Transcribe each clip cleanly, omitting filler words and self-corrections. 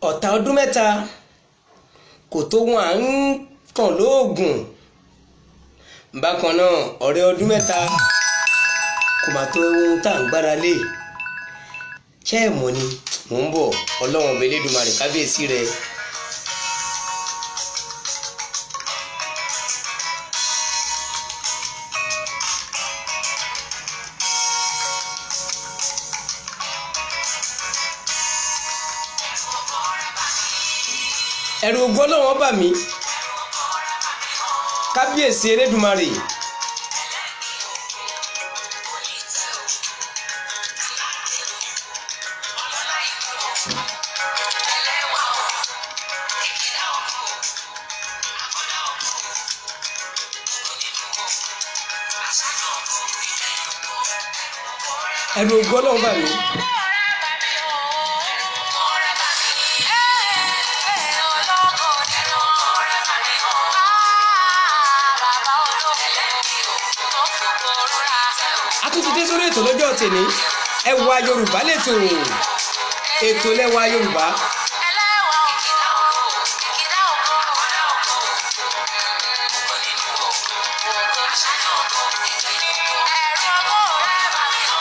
Ọ̀tá ọdún mẹ́ta kò tó wọn à ń kàn lóògùn. Bákan náà ọ̀rẹ́ ọdún mẹ́ta kò má tó ohun tá à ń gbára lé. Ṣé ẹ mọ̀ ni? Mò ń bọ̀. Ọlọ́run ọba Elédùmarè kábíyèsí rẹ̀. Ẹ̀rù ògo Ọlọ́run ọba mi, kábíyèsí Elédùmarè. Ẹ̀rù ògo Ọlọ́run bà mí. A tún ti dé sórí ètò lọ́jọ́ tèmi, Ẹwà Yorùbá lẹ́tò, ètò lẹ́wà Yorùbá.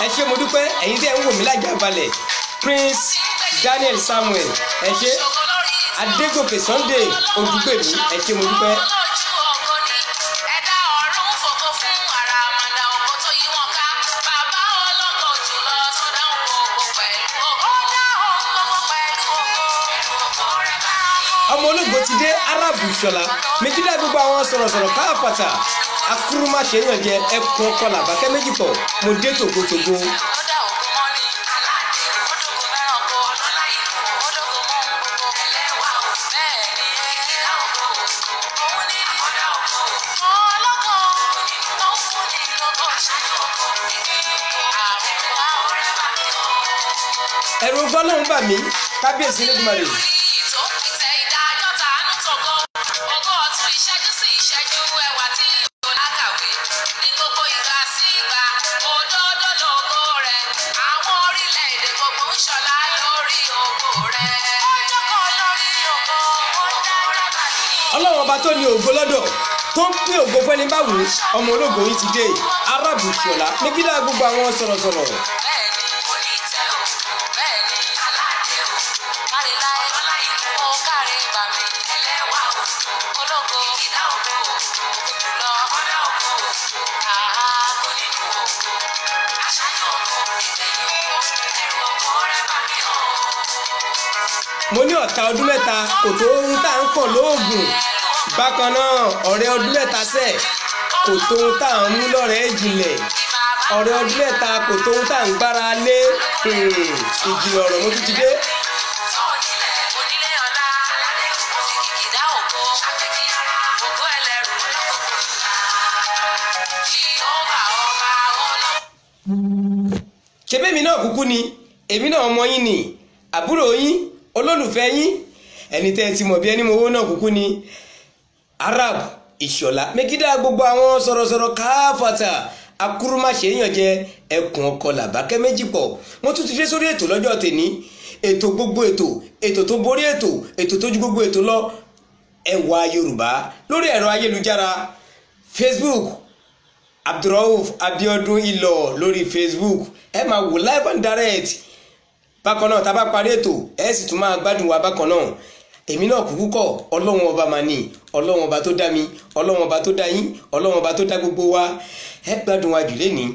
Ẹ ṣé, mo dúpẹ́ ẹ̀yin tí ẹ ń wò mí lájà balẹ̀. Prince Daniel Samuel, ẹ ṣé. Adégòkè Sunday Odúgbèmí, ẹ ṣé, mo dúpẹ́. Ọmọ ológo ti dé, Arabu Ìṣọ̀lá méjìlá, gbogbo àwọn sọ̀rọ̀sọ̀rọ̀ káàpàtà akúrúmáṣe yàn jẹ ẹkùn ọkọ làbákẹ́ méjì pọ̀, mo dé tògótògó. Ẹ̀rù Ọlọ́run bà mí, kábíyèsí Elédùmarè. Ọlọ́run ọba tó ní ògo lọ́dọ̀, tó ń pín ògo fẹ́ni báwo, ọmọ ológo yìí ti dé, Arabu Ìṣọ̀lá méjìlá, gbogbo àwọn sọ̀rọ̀sọ̀rọ̀. Mo ní ọ̀tá ọdún mẹ́ta kò tó ohun tá à ń kàn lóògùn. Bákan náà ọ̀rẹ́ ọdún mẹ́ta sẹ̀ kò tó ohun tá à ń mú lọ́rẹ̀ẹ́ ìjìnlẹ̀. Ọ̀rẹ́ ọdún mẹ́ta kò tó ohun tá à ń gbára lé. Ìjìnlẹ̀ ọ̀rọ̀, mo tún ti dé. Ṣebí náà kúkú ni èmi náà, ọmọ yín ni, àbúrò yín, olólùfẹ́ yín, ẹni tẹ́ ẹ ti mọ̀ bí ẹni mo owó náà kúkú ni, Arab Ìṣọ̀lá mẹ́kídà, gbogbo àwọn sọ̀rọ̀sọ̀rọ̀ káfàtà akúrúmáṣe yàn jẹ ẹkùn ọkọ làbákẹ́ méjì pọ̀. Mo tún ti dé sórí ètò lọ́jọ́ tèmi, ètò gbogbo ètò, ètò tó borí ètò, ètò tó ju gbogbo ètò lọ, Ẹwà Yorùbá, lórí ẹ̀rọ ayélujára Facebook, Abdulrauf Abiodun Ìlọ lórí Facebook. Ẹ máa wò live and direct. Bákan náà, tá a bá parí ètò, ẹ sì tún máa gbádùn wa. Bákan náà, èmi náà kúkú kọ, Ọlọ́run ọba mà ní, Ọlọ́run ọba tó dá mi, Ọlọ́run ọba tó dá yín, Ọlọ́run ọba tó dá gbogbo wa. Ẹ gbádùn wa jù lẹ́ni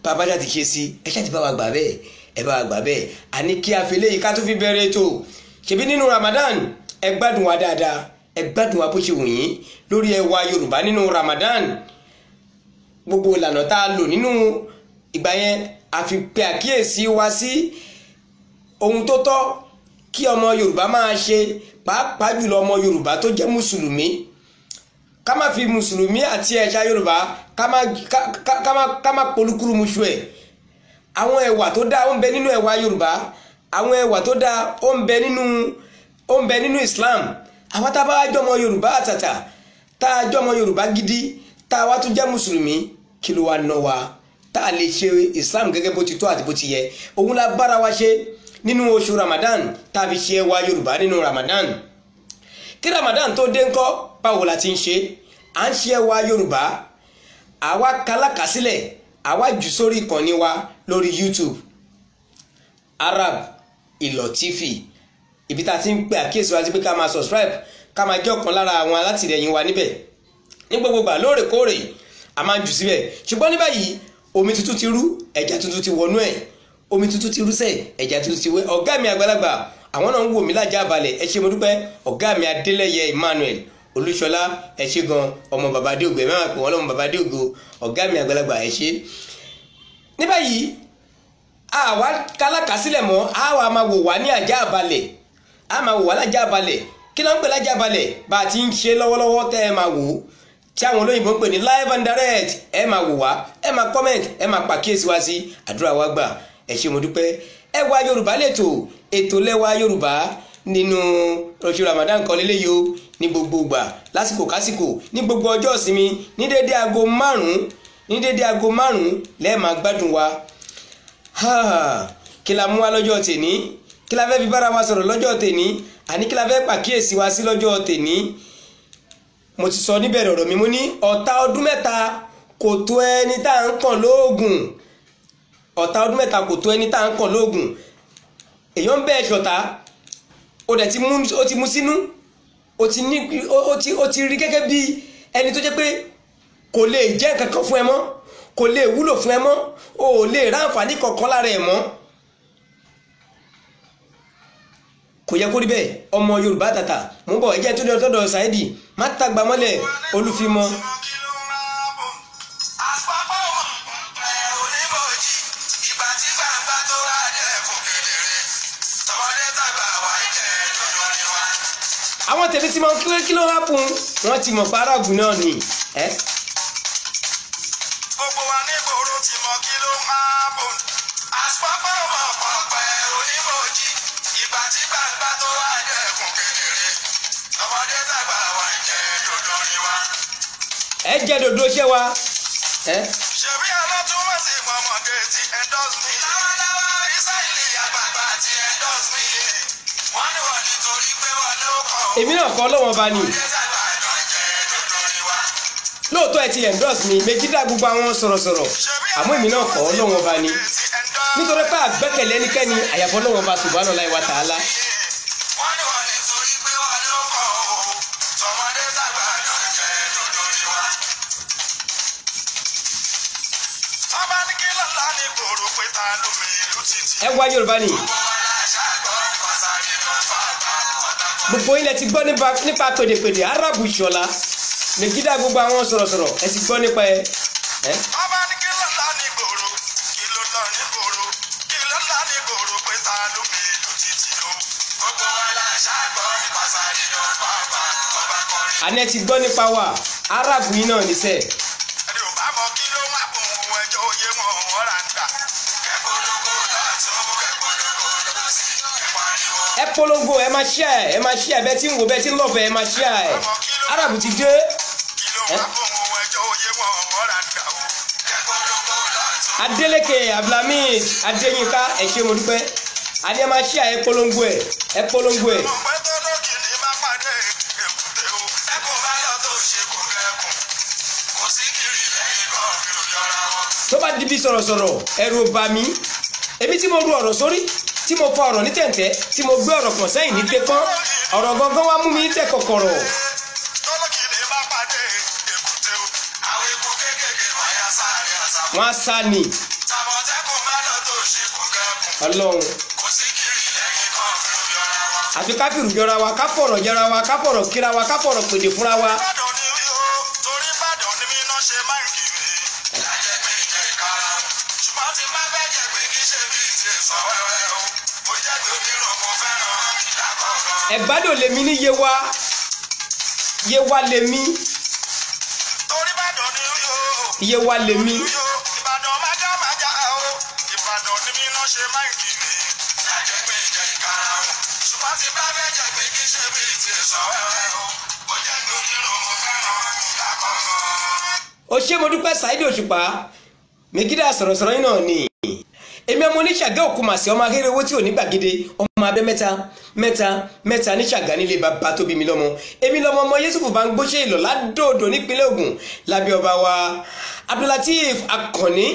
bàbá jáde ṣe sí. Ẹ ṣáà ti bá wa gbà bẹ́ẹ̀, ẹ bá wa gbà bẹ́ẹ̀. Àní kí a fi léyìí ká tún fi bẹ̀rẹ̀ ètò. Ṣebí nínú Ramadan, ẹ gbádùn wa dáadáa, ẹ gbádùn wa bó ṣe wù yín lórí Ẹwà Yorùbá nínú Ramadan. Gbogbo ìlànà tá a lò nínú ìgbà yẹn, a fi pe àkíyèsí wa sí ohun tó tọ́ kí ọmọ Yorùbá máa ṣe, pàápàá jùlọ ọmọ Yorùbá tó jẹ́ mùsùlùmí. Ká má fi mùsùlùmí àti ẹ̀ṣà Yorùbá, ká má polúkúrú muṣu ẹ̀. Àwọn ẹwà tó dáa, ó ń bẹ nínú ẹwà Yorùbá. Àwọn ẹwà tó dáa, ó ń bẹ nínú Islam. Àwọn tá a bá jọmọ Yorùbá àtàtà, tá a jọmọ Yorùbá gidi, tá a wá tún jẹ́ mùsùlùmí, kí ló wá ná wa tá a lè ṣe Islam gẹ́gẹ́ bó ti tó àti bó ti yẹ? Òun la bára wa ṣe. nínú oṣù Ramadan tàbí ṣe ẹwà Yorùbá nínú Ramadan. Kí Ramadan tó dé ńkọ́, báwo la ti ń ṣe? À ń ṣe ẹwà Yorùbá, àwa kalákàsílẹ̀, àwa jù sórí ìkànnì wa lórí YouTube Arab Ìlọ̀ TV, ibi tá a ti ń pè àkíyèsí wa sí pé ká máa subscribe, ká máa jẹ́ ọ̀kan lára àwọn alátìlẹyìn wa níbẹ̀ ní gbogbo ìgbà lóòrèkóòrè a máa ń jù síbẹ̀. Ṣùgbọ́n ní báyìí omi tuntun ti rú, ẹja tuntun ti wọnú ẹ̀, omi tuntun ti rú sẹ̀, ẹja tuntun ti wẹ́. Ọ̀gá mi àgbàlagbà àwọn náà ń wò mí lájà balẹ̀, ẹ ṣé mo dúpẹ́. Ọ̀gá mi Adélẹ́yẹ Emmanuel Olúṣọlá, ẹ ṣé gan, ọmọ bàbá Adéògo, ẹ máa pè wọ́n lọ́mọ bàbá Adéògo. Ọ̀gá mi àgbàlagbà ẹ ṣé. Ní báyìí àwa kálákàsílẹ̀ mọ́, àwa máa wò wá ní àjà balẹ̀, a máa wò wá lájà balẹ̀. Kí ló ń pè lájà balẹ̀? Bá a ti ń ṣe lọ́wọ́lọ́wọ́ tẹ́ ẹ máa wò ó, tí àwọn olóyìnbó ń pè ní live and direct. Ẹ máa wò wá, ẹ máa comment, ẹ máa pàkíyèsí wá sí, àdúrà wa gbà. Ẹ ṣé mo dúpẹ́. Ẹwà Yorùbá lẹ́tọ̀, ètò lẹ́wà Yorùbá nínú oṣù Ramadan kan lélẹ́yìí o, ní gbogbo ìgbà lásìkò kásìkò ní gbogbo ọjọ́ ìsinmi ní dédé aago 5, ní dédé aago 5 lẹ́ẹ̀ máa gbádùn wa. Kí la mú wa lọ́jọ́ tèní? Kí la fẹ́ fi bára wa sọ̀rọ̀ lọ́jọ́ tèní? Àní kí la fẹ́ pàkíyèsí wa sí lọ́jọ́ tèní? Mo ti sọ níbẹ̀rẹ̀ ọ̀rọ̀ mi, mo ní ọ̀tá ọdún mẹ́ta kò tó ẹni tá à ń kàn lóògùn. Ọ̀tá ọdún mẹ́ta kò tó ẹni tá à ń kàn lóògùn. Èèyàn ń bẹ́ẹ̀ ṣọ̀tá, ó dẹ̀ ti mú sínú, ó ti rí gẹ́gẹ́ bí ẹni tó jẹ́ pé kò lè jẹ́ kankan fún ẹ mọ́, kò lè wúlò fún ẹ mọ́, o ò lè ráǹfààní kankan lára ẹ mọ́. Kò yẹ kó rí bẹ́ẹ̀. Ọmọ Yorùbá tàtà mú bọ̀, ẹjẹ́ tó dé ọtọ́dọ̀ Saidi má tàgbà mọ́lẹ̀ Olúfimọ́. Àwọn tèmi tí mo kí ló hápùn, wọ́n ti mọ̀ paragun náà ni. Gbogbo wa ní ìgboro ti mọ kí ló hápùn. Àpapọ̀ ọmọ pọ̀pẹ́ oníbòjì, ìgbà tí gbangba tó wá dẹ́kun kedere, tọmọdé tàgbà wá jẹ́ dòdò ni wa. Ẹ jẹ́ dòdò ṣẹ́ wa. Ṣèbí alátúmọ̀ sí mọ̀mọ́dé ti endorse me. Lọ́wọ́lọ́wọ́ Ísírẹ́lì àgbààgbà ti endorse me. Wọ́n ní wọ́n nítorí pé wọ́n ló kọ́. Èmi náà kọ́ lọ́wọ́n bá ní. Lóòótọ́ ẹ ti endorse mi, méjìlá gbogbo àwọn sọ̀rọ̀sọ̀rọ̀, àmọ́ èmi náà kọ́ lọ́wọ́n bá ní. Nítorí pé àgbẹ́kẹ̀lé ẹnikẹ́ni àyàfọ́ lọ́wọ́n bá subhanahu wa ta'ala. Wọ́n ní wọ́n nítorí pé wọ́n ló kọ́ o. Tọmọdé tàgbà ló ń jẹ́ dòdò ni wa. Tọ́ba ní kí lọ́la ní gbòòrò pé ta ló mi ìlú títì. Ẹ wá Yorùbá ni. Gbogbo ilẹ̀ ti gbọ́ nípa pèdèpèdè Arabu Ìṣọ̀lá Megida, gbogbo àwọn sọ̀rọ̀sọ̀rọ̀ ẹ ti gbọ́ nípa ẹ. Ọba ní kí ló lá ní gbòòrò, kí ló lọ ní gbòòrò, kí ló lá ní gbòòrò pé ta ló mi ìlú títì o. Gbogbo wa la ṣàgbọ́ nípa sáré lọ pàápàá ọba kọrin. Àní ẹ ti gbọ́ nípa wa Arabu yìí náà níṣẹ́. Ẹni ò bá mọ kí ló má bùn òun ẹjọ́ oyé wọn òun ọ̀rà ń gbà. Kẹ́pọ̀lọ́gọ́ lọ́tún, kẹ́pọ̀lọ́gọ́ lọ́sì, kẹ́pariwo. Ẹ polongo, ẹ máa share, ẹ máa share, bẹ́ẹ̀ tí ń wò, bẹ́ẹ̀ tí ń lọ́fẹ̀ẹ́, ẹ máa share ẹ̀. Arabu ti dé. Adeleke Abdulhamid Adéyínká, ẹ ṣé mo dúpẹ́. Adé ẹ máa share, ẹ polongo ẹ, ẹ polongo ẹ. Tó bá di bí sọ̀rọ̀sọ̀rọ̀ ẹ̀rù ò bà mí. Èmi tí mo ru ọ̀rọ̀ sórí, tí mo fa ọ̀rọ̀ ní tẹ̀ǹtẹ̀, tí mo gbé ọ̀rọ̀ pọ̀ sẹ́yìn ní tẹpọ́n, ọ̀rọ̀ gangan wá mú mi tẹ̀ kọ̀kọ̀rọ̀. Wọ́n á sá ni. Ọlọ́run. Àfi ká fìrù jọra wa, ká fọ̀rọ̀ jọra wa, ká fọ̀rọ̀ kíra wa, ká fọ̀rọ̀ pèdè fúnra wa. Ẹ̀gbádùn lèmi ní Yewa, Yewa lèmi, Yewa lèmi. Ó ṣé mo dúpẹ́ Saidi Òṣùpá Megida sọ̀rọ̀sọ̀rọ̀ yìí náà ni. Èmi ọmọ oníṣàgá òkú màsí, ọmọ ahéré owó tí ò ní gbàgede, ọmọ abẹ́ mẹ́ta mẹ́ta mẹ́ta níṣàgá nílé bàbá tó bí mi lọ́mọ. Èmi lọ́mọ ọmọ Yéṣùfù bá ń gbóṣe ìlọ̀ ládòdò nípínlẹ̀ Ògùn lábẹ́ ọba wa Abdulateef Akànní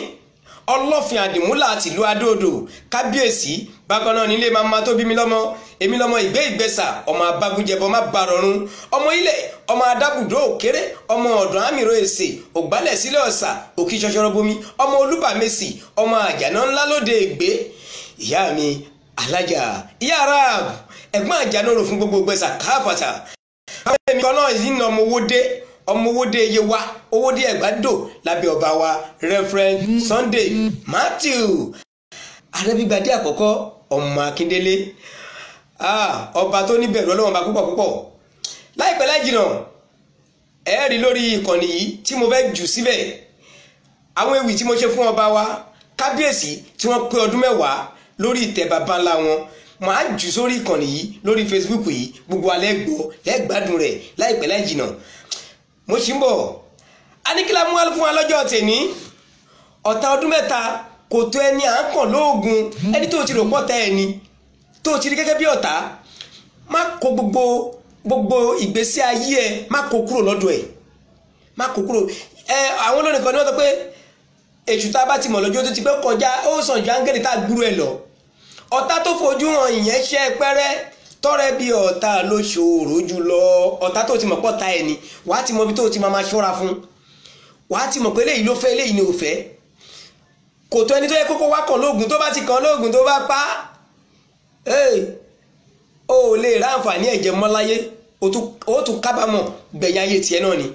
Ọlọ́fin Àdìmúlà tìlú Adóodò kábíyèsí. Bákan náà nílé màmá tó bí mi lọ́mọ, èmi lọ́mọ ìgbé ìgbẹ́sà, ọmọ abágúnjẹbọ má ba rọrùn, ọmọ ilẹ̀, ọmọ adábùdó òkéré, ọmọ ọ̀dàn àmìrò èsè ògbálẹ̀ sílẹ̀ ọ̀sà òkì ṣọṣọrọ bomi, ọmọ olúbàmẹsì, ọmọ àjànà ńlá lóde ègbé. Ìyá mi alájà ìyá Arab, ẹ̀gbọ́n àjànà rò fún gbogbo gbẹ̀sà káfàtà. Àwọn èmi kan náà yìí ń ọmọ owó dé, ọmọ owóde iye wa, owóde ẹgbàdo lábẹ́ ọba wa Reverend Sunday Matthew Arẹ́bígbadé àkọ́kọ́, ọmọ Akíndélé, ọba tó níbẹ̀rù Ọlọ́run ọba púpọ̀ púpọ̀. Láìpẹ́ láì jìnà ẹ rí lórí ìkànnì yìí tí mo fẹ́ jù síbẹ̀ àwọn ewì tí mo ṣe fún ọba wa kábíyèsí tí wọ́n pé ọdún 10 lórí ìtẹ́ baba ńlá wọn. Màá jù sórí ìkànnì yìí lórí Facebook yìí, gbogbo alẹ́ gbọ́ lẹ́gbàdùn rẹ̀ láìpẹ́ láì jìnà. Mo ṣì ń bọ̀. Aníkílá mú fún wa lọ́jọ́ tèmi. Ọ̀tá ọdún 3 kò tó ẹni à ń kàn lóògùn. Ẹni tó ti rò pọ̀ tẹ́ ẹni tó ti rí gẹ́gẹ́ bí ọ̀tá, má kó gbogbo ìgbésí ayé ẹ, má kó kúrò lọ́dọ̀ ẹ̀, má kó kúrò. Ẹ àwọn olórin kan ní wọ́n sọ pé èṣù tá a bá ti mọ̀ lọ́jọ́ tó ti pẹ́ kọjá, ó sàn ju áńgẹ́lì tá a gbúrò ẹ̀ lọ. Ọ̀tá tó fojú hàn ìyẹn ṣẹ́ pẹ́rẹ́, tọrẹ bí ọ̀tá ló ṣòro jùlọ. Ọ̀tá tó ti mọ̀ pọ̀ ta ẹni, wàá ti mọ ibi tó ti máa ṣọ́ra fún, wàá ti mọ̀ pé eléyìí ló fẹ́, eléyìí ni ò fẹ́. Kò tó ẹni tó yẹ kókó wá kàn lóògùn, tó bá ti kàn lóògùn tó bá pa ó lè ra àǹfààní ẹ̀jẹ̀ mọ́ láyé, ó tún kábàámọ̀ gbẹ̀yìn ayé tiẹ̀ náà ni.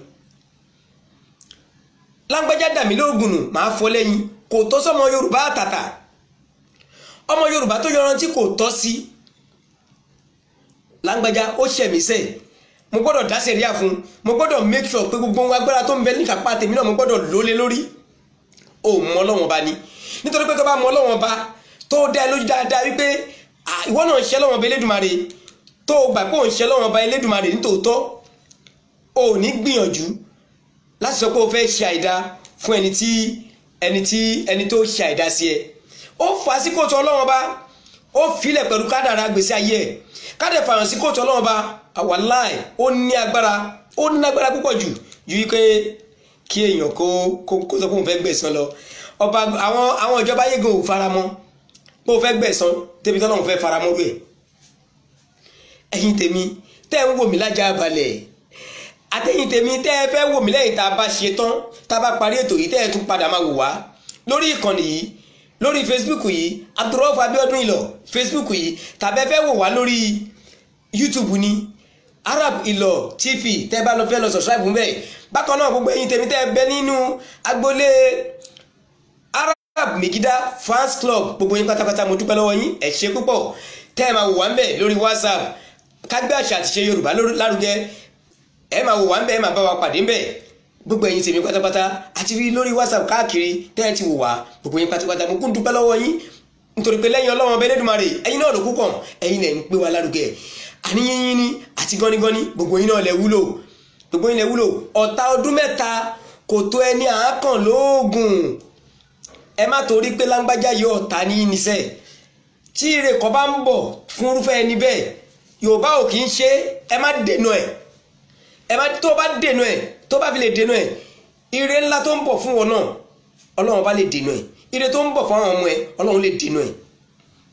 Lágbájá dàmí lóògùn nù, màá fọ́ lẹ́yìn. Kò tó sọmọ Yorùbá àtàtà, ọmọ Yorùbá tó yọrantí kò tọ́ sí. Lágbájá ó ṣẹ̀mísẹ̀, mo gbọ́dọ̀ dá sẹ̀ríà fún, mo gbọ́dọ̀ make sure pé gbogbo ohun agbára tó ń bẹ níkàpá tèmi náà mo gbọ́dọ̀ lólé lórí. Ó mọ Ọlọ́run Ọba ni, nítorí pé tó bá mọ Ọlọ́run Ọba tó dá ẹ lójú dáadáa wípé ìwọ náà ń ṣe Ọlọ́run Ọba Elédùmarè, tó o gbà pé ò ń ṣe Ọlọ́run Ọba Elédùmarè nítòótọ́, o ò ní gbìyànjú láti sọ pé o fẹ́ ṣe àìdá fún ẹni tó ṣe àìdá sí ẹ. Ó fà á sí kóòtù Ọlọ́run Ọba, ó filẹ̀ pẹ̀lú kádàrá gbèsè ayé ẹ̀, kádẹ̀ fàyàn sí kóòtù Ọlọ́run Ọba. Wàláì ó ní agbára, ó ní agbára púpọ̀ jù ju wípé kí èèyàn kó sọ pé òun fẹ́ gbẹ̀san lọ. Ọba àwọn ìjọba yégun ò faramọ́ pé ó fẹ́ gbẹ̀san débi tọ́lọ́run fẹ́ faramọ́ rẹ̀. Ẹ̀yin tèmi tẹ́ ń wò mí lájà balẹ̀, àtẹ̀yin tèmi tẹ́ ẹ fẹ́ wò mí lẹ́yìn tá a bá ṣe tán, tá a bá parí ètò yìí, tẹ́ ẹ tún padà máa wò wá lórí ìkànnì yìí, lórí Facebook yìí, Abdulrauf Abiodun Ilo Facebook yìí, tàbí ẹ fẹ́ wò wá lórí YouTube ni Arab Ilo TV, tẹ́ bá lọ fẹ́ lọ subscribe fún bẹ́ẹ̀. Bákan náà gbogbo ẹ̀yin tèmi tẹ́ ẹ bẹ nínú agboolé Arab Megida fans club, gbogbo yín pátápátá mo dúpẹ́ lọ́wọ́ yín, ẹ ṣé púpọ̀. Tẹ́ ẹ máa wò wá ń bẹ̀ lórí WhatsApp, kágbé àṣà àti ṣe Yorùbá lárugẹ, ẹ máa wò wá ń bẹ̀, ẹ máa bá wa pàdé ń bẹ̀. Gbogbo ẹ̀yin tèmi pátápátá àti rí lórí WhatsApp káàkiri tẹ́ ẹ ti wò wá, gbogbo yín pátápátá mo kún dúpẹ́ lọ́wọ́ yín, nítorí pé lẹ́yìn Ọlọ́run Ọba Elédùmarè ẹ̀yin náà ló kú kàn, ẹ̀yin lẹ̀ ń pé wa lárugẹ. Àní yínyín ní àti gọ́nígọ́ní, gbogbo yín náà lẹ wúlò, gbogbo yín lẹ wúlò. Ọ̀tá ọdún 3 kò tó ẹni àákàn lóògùn. Ẹ má torí pé lágbájá yìí ọ̀tá ní níṣẹ́, tí ire kan bá ń bọ̀ fún irúfẹ́ ẹni bẹ́ẹ̀, Yorùbá ò kì í ṣe, ẹ má dènà ẹ̀, ẹ má tó bá dènà ẹ̀, tó bá fi lè dènà ẹ̀, ire ńlá tó ń bọ̀ fún wọn náà Ọlọ́run bá lè dènà ẹ̀, ire tó ń bọ̀ fún àwọn ọmọ ẹ Ọlọ́run lè dènà ẹ̀.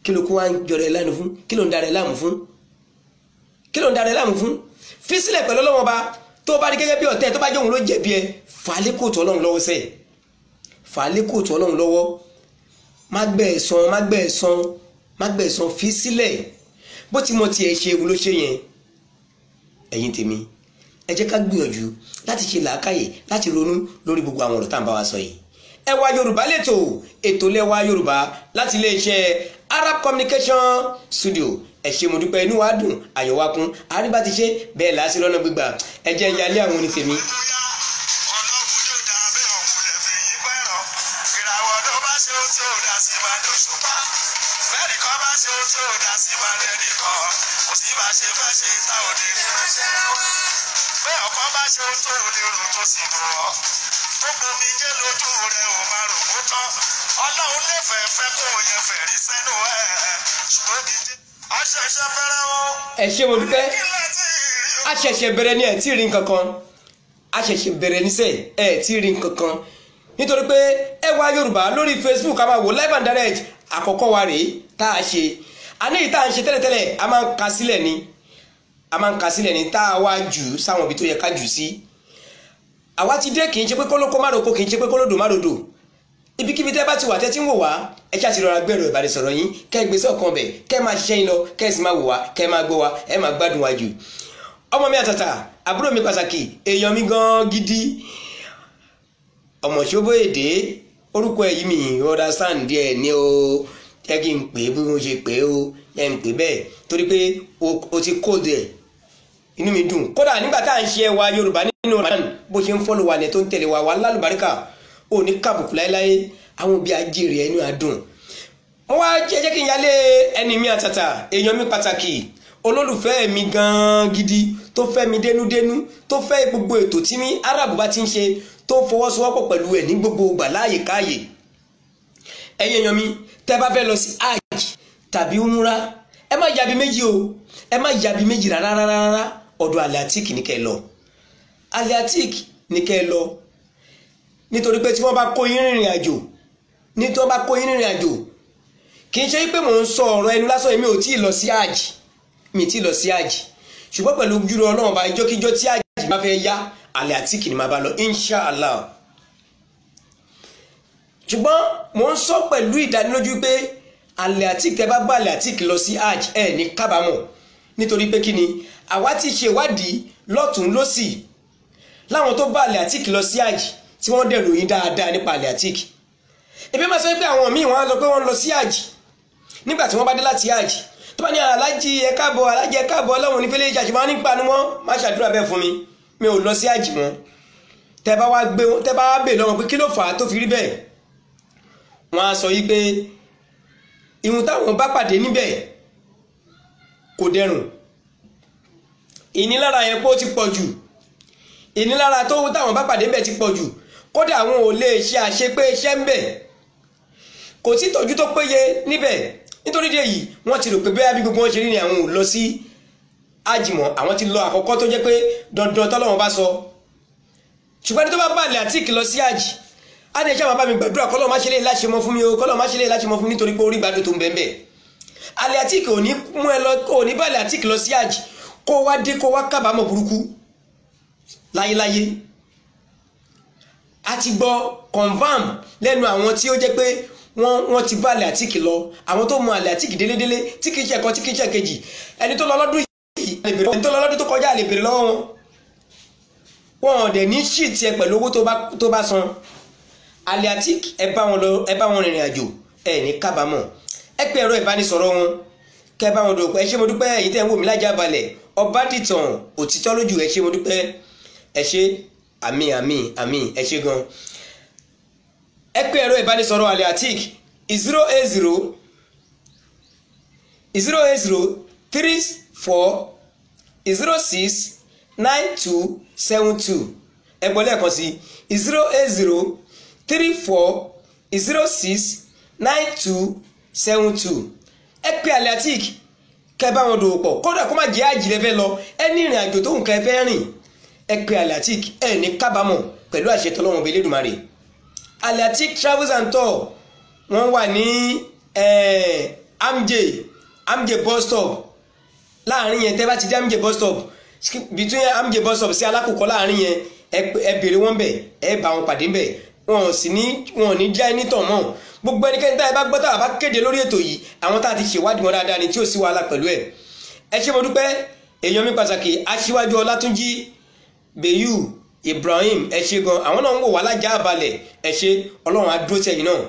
Kí ló kó wá ń jọrọ ẹ lánàá fún? Kí ló ń darẹ láàmú fún? Kí ló ń darẹ láàmú fún? Fi sílẹ̀ pẹ̀lú Ọlọ́run Ọba. Tó bá rí gẹ́gẹ́ bí ọ̀tẹ̀, tó bá jẹ́ òun ló jẹ̀bi ẹ, fà á lé kóòtù Ọlọ́run lọ́wọ́ sẹ́ẹ̀, fà á lé kóòtù Ọlọ́run lọ́wọ́. Má gbẹ̀san, má gbẹ̀san, má gbẹ̀san, fi sílẹ̀. Bó ti mọ tiẹ̀ ṣe ewu ló ṣe yẹn. Ẹ̀yin tèmi, ẹ jẹ́ ká gbìyànjú láti ṣe làákàyè, láti ronú lórí gbogbo àwọn ọ̀rọ̀ tá à ń bá wa sọ yìí. Ẹwà Yorùbá lẹ́tọ̀, ètò lẹ́wà Yorùbá láti iléeṣẹ́ Arab Communication Studio. Ẹ ṣé mo dúpẹ́, inú wa dùn, ayọ̀ wa kún, àríbá ti ṣe bẹ́ẹ̀ là á sí lọ́nà gbígbà. Ẹ jẹ́ ń yálé àwọn onítèmi. Ọlọ́run nífẹ̀ẹ́ fẹ́ kó o yẹn fẹ̀rí sẹ́nu ẹ̀ ṣùgbọ́n mi jẹ́ àṣẹ̀ṣẹ̀ bẹ̀rẹ̀ o. Ẹ ṣé mo dúpẹ́. Kí lẹ ti rí o? A ṣẹ̀ṣẹ̀ bẹ̀rẹ̀ ni, ẹ̀ tí ì rí nǹkan kan. A ṣẹ̀ṣẹ̀ bẹ̀rẹ̀ níṣẹ́, ẹ̀ tí ì rí nǹkan kan, nítorí pé Ẹwà Yorùbá lórí Facebook, a máa wò live and direct. Àkọ́kọ́ wa rèé tá a ṣe. A ní ìta à ń ṣe tẹ́lẹ̀tẹ́lẹ̀, a máa ń ka sílẹ̀ ni, a máa ń ka sílẹ̀ ni, tá a wá jù sáwọn ibi tó yẹ ká jù sí. Àwa ti dé, kì í ṣe pé kólókó má roko, kì í ṣe pé kólódò má rodò. Ibikíbi tẹ́ bá ti wà, tẹ́ ti ń wò wá, ẹ ṣáà ti rọra gbẹ̀rọ ìbánisọ̀rọ̀ yín, kẹ́ ẹ gbé sọ̀kan bẹ̀, kẹ́ ẹ máa ṣiṣẹ́ yín lọ, kẹ́ ẹ sì máa wò wá, kẹ́ ẹ máa gbọ́ wa, ẹ máa gbádùn wa jù. Ọmọ mi àtàtà, àbúrò mi pàtàkì, èèyàn mi gan gidi, ọmọ ṣóbó èdè, orúkọ ẹ̀ yìí mi understand díẹ̀ ní o. Jẹ́ kí n pè é bí mo ṣe pè é o, jẹ́ n pè bẹ́ẹ̀, torí pé o ti kóòdù ẹ̀. Inú mi dùn kódà nígbà tá à ń ṣe Ẹwà Yorùbá nínú Ramadan, bó ṣe ń follow wa ní tó ń tẹ̀lé wa, wà lálùbáríkà, ò ní kàbùkù láéláé, àwọn òbí ajé rẹ̀, inú àdùn. Mo wá jẹ́ kí n yálé ẹni mi àtàtà, èèyàn mi pàtàkì, olólùfẹ́ mi gan-an gidi, tó fẹ́ mi dénúdénú, tó fẹ́ gbogbo ètò tí mi Arab bá ti ń ṣe, tó fọwọ́sowọ́pọ̀ pẹ̀lú ẹ̀ ní gbogbo ìgbà láàyè káàyè. Ẹ̀yin èèyàn mi, tẹ́ bá fẹ́ lọ sí hajj tàbí umra, ẹ má yabi méjì o, ẹ má yabi méjì rárá rárá rárá. Ọ̀dọ̀ Aliatik ní kẹ́ ẹ lọ, Aliatik ní kẹ́ ẹ lọ, nítorí pé tí wọ́n bá kó yín rìnrìn àjò, ní tí wọ́n bá kó yín rìnrìn àjò, kì í ṣe pé mò ń sọ ọ̀rọ̀ ẹnu lásán. Èmi ò tí ì lọ sí hajj, mi tí ì lọ sí hajj, ṣùgbọ́n pẹ̀lú júlọ Ọlọ́run bá, ijọ́kíjọ́ tí hajj bá fẹ́ yá, Aliatik ni màá bá lọ, inshallah. Ṣùgbọ́n mò ń sọ pẹ̀lú ìdánilójú pé Aliatik, tẹ́ bá bá Aliatik lọ sí hajj, ẹ̀ ní kábàámọ̀, nítorí pé kí ni? Àwa ti ṣe ìwádìí lọ́tún lọ́sì láwọn tó bá Aliatik lọ sí hajj, tí wọ́n dẹ̀ ròyìn dáadáa nípa Aliatik. Ebi máa sọ pé àwọn míì, wọ́n á lọ pé wọ́n lọ sí hajj, nígbà tí wọ́n bá dé láti hajj, tó bá ní, "Alájí, ẹ káàbọ̀, alájí, ẹ káàbọ̀, Ọlọ́run ní fẹ́lẹ́ ìjà," ṣùgbọ́n nípa ni wọ́n má ṣàdúrà bẹ́ẹ̀ fún mi, mi ò lọ sí hajj mọ́. Tẹ́ bá wá gbé, tẹ́ bá wá bè lọ́wọ́ pé kí ló fà á tó fi rí bẹ́ẹ̀, wọ́n á sọ yí pé ìhun táwọn bá pàdé níbẹ̀ kò dẹrùn, ìnilára yẹn pé ó ti pọ̀ jù, ìnilára tó táwọn bá pàdé níbẹ̀ ti pọ̀ jù, kódà àwọn ò lè ṣe àṣepé iṣẹ́ ń bẹ̀, kò sí ìtọ́jú tó péye níbẹ̀. Nítorí díẹ̀ yìí, wọ́n ti rò pé bẹ́ẹ̀ bí gbogbo wọn ṣe rí ni, àwọn ò lọ sí àjìmọ̀. Àwọn ti lọ àkọ́kọ́ tó jẹ́ pé dandan tọ́lọ́wọ́n bá sọ. Ṣùgbọ́n ní tó bá bá Aliatik lọ sí àjì, á ní, "Ẹ ṣáà máa bá mi gbàdúrà, kọ́lọ́ má ṣe lè láṣẹ mọ́ fún mi o, kọ́lọ́ má ṣe lè láṣẹ mọ́ fún mi," nítorí pé orí gbàdúrà tó ń bẹ́ẹ̀ bẹ́ẹ̀. Aliatik ò ní mú ẹ lọ, ò ní bá Aliatik lọ sí àjì, kó wá dé, kó wá kábàámọ̀ burúkú láyéláyé. A ti gbọ́ confirm lẹ́nu àwọn tí ó jẹ́ pé wọ́n ti bá Aliatik lọ, àwọn tó mọ Aliatik délédélé, tí kìí ṣe ẹ̀kọ́, tí kìí ṣe kejì. Ẹni tó lọ lọ́dún yìí, ẹni tó lọ lọ́dún tó kọjá, lè béèrè lọ́wọ́ wọn. Wọn ò dẹ̀ ní ṣì tiẹ̀ pẹ̀lú owó tó bá san. Aliatik, ẹ bá wọn lọ, ẹ bá wọn rìnrìn àjò, ẹ ní kábàámọ̀. Ẹ pé ẹ̀rọ ìbánisọ̀rọ̀ wọn, kẹ bá wọn dòwò. Ẹ ṣé mo dúpẹ́. Èyí tẹ́ ń wò mí lájà balẹ̀, Ọbádìtàn òtítọ́ lójú, ẹ ṣé mo dúpẹ́, ẹ ṣé, àmín, àmín, àmín, ẹ ṣé gan. Ẹ pé ẹ̀rọ ìbánisọ̀rọ̀ Aliatik: 080 080 34 06 92 72. Ẹ gbọ́ lẹ́ẹ̀kan sí: 080 34 06 92 72. Ẹ pé Aliatik, kẹ bá wọn dòwò pọ̀. Kódà kó má jẹ́ àjìlẹ̀ fẹ́ lọ, ẹ ní ìrìn àjò tó nǹkan ẹ fẹ́ rìn, ẹ pé Aliatik, ẹ ní kábàámọ̀ pẹ̀lú àṣẹ tọ́lọ́wọ́n bẹ Elédùmarè. Aliatik Travels and Tour, wọ́n wà ní Amje bus stop. Láàrin yẹn, tẹ́ bá ti dé Amje bus stop, between Amje bus stop sí Alákòókò, láàrin yẹn, ẹ béèrè wọn bẹ̀, ẹ bá wọn pàdé bẹ̀. Wọn ò sì ní, wọn ò ní já ẹni tàn mọ́. Gbogbo ẹnikẹ́ni tá ẹ bá gbọ́ tá a bá kéde lórí ètò yìí, àwọn tá a ti ṣèwádìí wọn dáadáa ni, tí ò sí wàhálà pẹ̀lú ẹ̀. Ẹ ṣé mo dúpẹ́. Èèyàn mi pàtàkì, aṣíwájú Ọlátúnjí Bẹ́yù Ibrahim, ẹ ṣé gan. Àwọn náà ń wò wá lájà balẹ̀. Ẹ ṣé, Ọlọ́run á dúró tẹ̀yìn náà.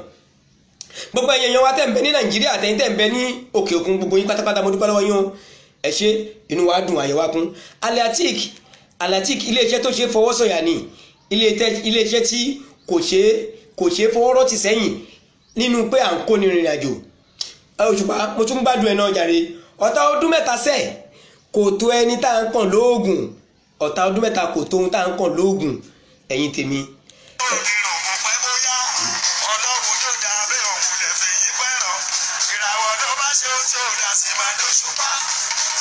Gbogbo ẹ̀yin èèyàn wa tẹ̀ ń bẹ ní Nàìjíríà, àtẹ̀yin tẹ̀ ń bẹ ní òkè òkun, gbogbo yín pátápátá, mo dúpẹ́ lọ́wọ́ yín o. Ẹ ṣé, inú wa dùn, àyè wa kún. Aliatik, Aliatik, iléeṣẹ́ tó ṣe fọwọ́sọ̀yà ni, iléeṣẹ́ tí kò ṣe fọwọ́rọ́ tì sẹ́yìn nínú pé à ń kó ní ìrìn àjò. Òṣùpá, mo tún gbádùn ẹ̀ náà jàre. Ọ̀tá ọdún 3 sẹ̀ kò tó ẹni tá à ń kàn lóògùn. Ọ̀tá ọdún 3 kò tó ohun tá à ń kàn lóògùn, ẹ̀yin tèmi. Ògùn pẹ́ bóyá, Ọlọ́run yóò dá abẹ́. ṣe ohun tí ò dá sí máa dòṣùpá.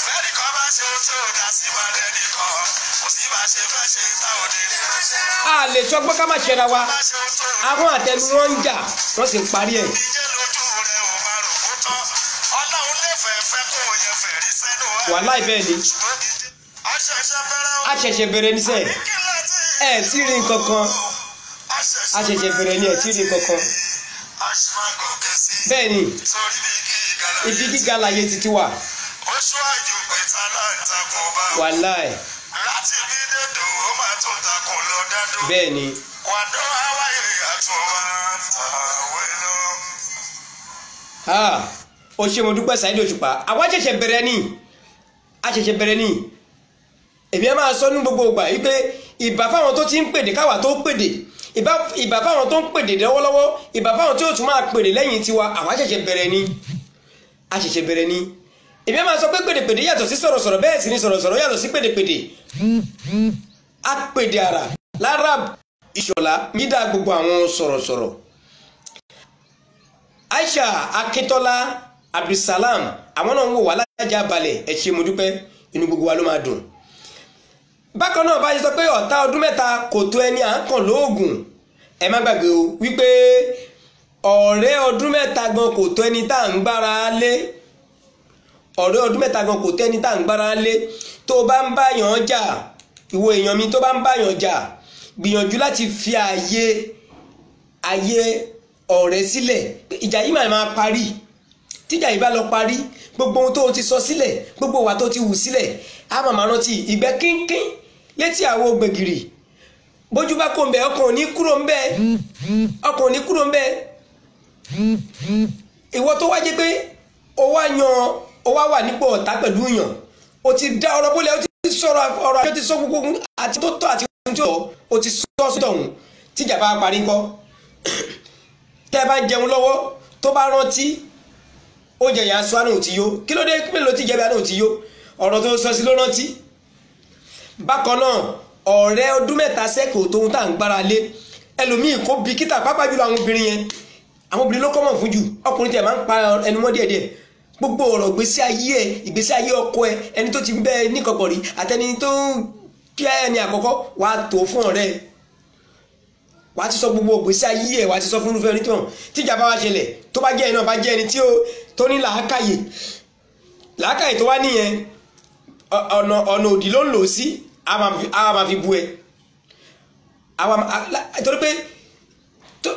Fẹ́ẹ̀nì kan bá ṣe ohun tí ò dá sí máa dẹ́nì kan. Kò sí bá ṣe fẹ́ ṣe tá ò ní rí. A lè sọgbọ́n ká má ṣẹra wa. Bá ṣe ohun tó Àwọn àtẹnu wọn ń jà, wọ́n sì ń parí ẹ̀. ìjẹ́ lójú rẹ̀ ò máa rò kó tán. Ọlọ́run lè fẹ́ fẹ́ kó o yẹ fẹ̀rí sẹ́nu ẹ̀. Wàláì bẹ́ẹ̀ ni. Ṣùgbọ́n dídí. A ṣẹ̀ṣẹ̀ bẹ̀rẹ̀ o. A ṣẹ̀ṣẹ̀ bẹ̀rẹ̀ níṣẹ́. Kí láti Ẹ tí rí nǹkan kan. A ṣẹ̀ṣẹ̀ bẹ̀rẹ̀ ni ẹ tí rí nǹkan kan. A ṣì máa gòkè sí i. Bẹ́ẹ̀ ni, Sórí bí gíga láyé ibi gíga láyé títí wà. Ó ṣíwájú pé taláǹtakùn bá wà. Wàláì Láti bí dòdò ó máa tún takùn lọ dádó. bẹ́ẹ̀ ni. Wàdó Hawaii àtún máa tàwé lọ. Ah, ó ṣe mo dúpẹ́ Saheed Òṣùpá. Àwa ṣẹ̀ṣẹ̀ bẹ̀rẹ̀ ni, a ṣẹ̀ṣẹ̀ bẹ̀rẹ̀ ni. Èmi á máa sọ ní gbogbo ìgbà wípé ìbà fáwọn tó ti ń pèdè káwa tó pèdè, ìbà fáwọn tó ń pèdè lọ́wọ́lọ́wọ́, ìbà fáwọn tí ó tún máa pèdè lẹ́yìn tiwa. Àwa ṣẹ̀ṣẹ̀ bẹ̀rẹ̀ ni, a ṣẹ̀ṣẹ̀ bẹ̀rẹ̀ ni. Èmi á máa sọ pé pèdèpèdè yàtọ̀ sí sọ̀rọ̀sọ̀rọ̀, bẹ́ẹ̀ sì ni sọ̀rọ̀sọ̀rọ̀ yàtọ̀ sí pèdèpèdè. A pèdè àrà lárab Ìṣọ̀lá mídà gbogbo àwọn sọ̀rọ̀sọ̀rọ̀. Aisha Akintola Abdulsalam, àwọn náà ń wò wá lájà balẹ̀. Ẹ ṣé mo dúpẹ́, inú gbogbo wa ló máa dùn. Bákan náà, bá ṣe sọ pé ọ̀tá ọdún mẹ́ta kò tó ẹni à ń kàn lóògùn, ẹ má gbàgbé o wípé ọ̀rẹ́ ọdún mẹ́ta gan kò tó ẹni tá à ń gbára lé. Ọ̀rẹ́ ọdún mẹ́ta gan kò tó ẹni tá à ń gbára lé. Tó o bá ń báyàn jà, ìwọ èèyàn mi tó bá ń báyàn jà, gbìyànjú láti fi ààyè ọ̀rẹ́ sílẹ̀. Ìjà yìí máa parí. Tíjà yìí bá lọ parí, gbogbo ohun tó o ti sọ sílẹ̀, gbogbo ìwà tó o ti hù sílẹ̀, á máa rántí. Ìgbẹ́ kínkín létí àwo gbẹ̀gìrì, bójú bá kó ń bẹ, ọkàn ò ní kúrò ń bẹ, ọkàn ò ní kúrò ń bẹ. Ìwọ tó wá jẹ́ pé o wá yan, o wá wà nípò ọ̀tá pẹ̀lú yàn, o ti dá ọ̀rọ̀ bólẹ̀, o ti sọ̀rọ̀ ọ̀rọ̀ àti o ti sọ gbogbo ohun àti tó tọ́ àti ohun tí ó tọ́, o ti sọ sọ́tọ̀ ọ̀hún. Tíjà bá parí ńkọ́, tẹ́ ẹ bá ń jẹun lọ́wọ́, tó bá rántí oúnjẹ yẹn, aṣọ àánú ti yó. Kí ló dé? Mélòó ti jẹbi àánú ti yó? Ọ̀rọ̀ tó sọ sí ló rántí. Bákan náà, ọ̀rẹ́ ọdún mẹ́ta sẹ́kọ̀ọ́ tóun tá à ń gbára lé, ẹlòmíì kó bìkítà, pàápàá jùlọ àwọn obìnrin yẹn. Àwọn obìnrin ló kọ́mọ̀ fún jù, ọkùnrin tẹ̀ máa ń pa ẹnu mọ́ díẹ̀díẹ̀. Gbogbo ọ̀rọ̀ ìgbésí ayé ẹ, ìgbésí ayé ọkọ ẹ, ẹni tó ti bẹ́ níkọ̀kọ̀ rí àtẹni tó ń kí ẹni àkọ́kọ́, wàá tó fún ọ̀rẹ́ ẹ, wàá ti sọ gbogbo ìgbésí ayé ẹ, wàá ti sọ fún irúfẹ́ onítọ̀hún. Tíjà bá wá ṣẹlẹ̀, tó bá jẹ́ ẹ náà bá jẹ́ ẹni tí ó tó ní làákàyè, làákàyè tó wá nìyẹn, ọ̀nà òdì ló ń lò sí, á máa fi bu ẹ. Torí pé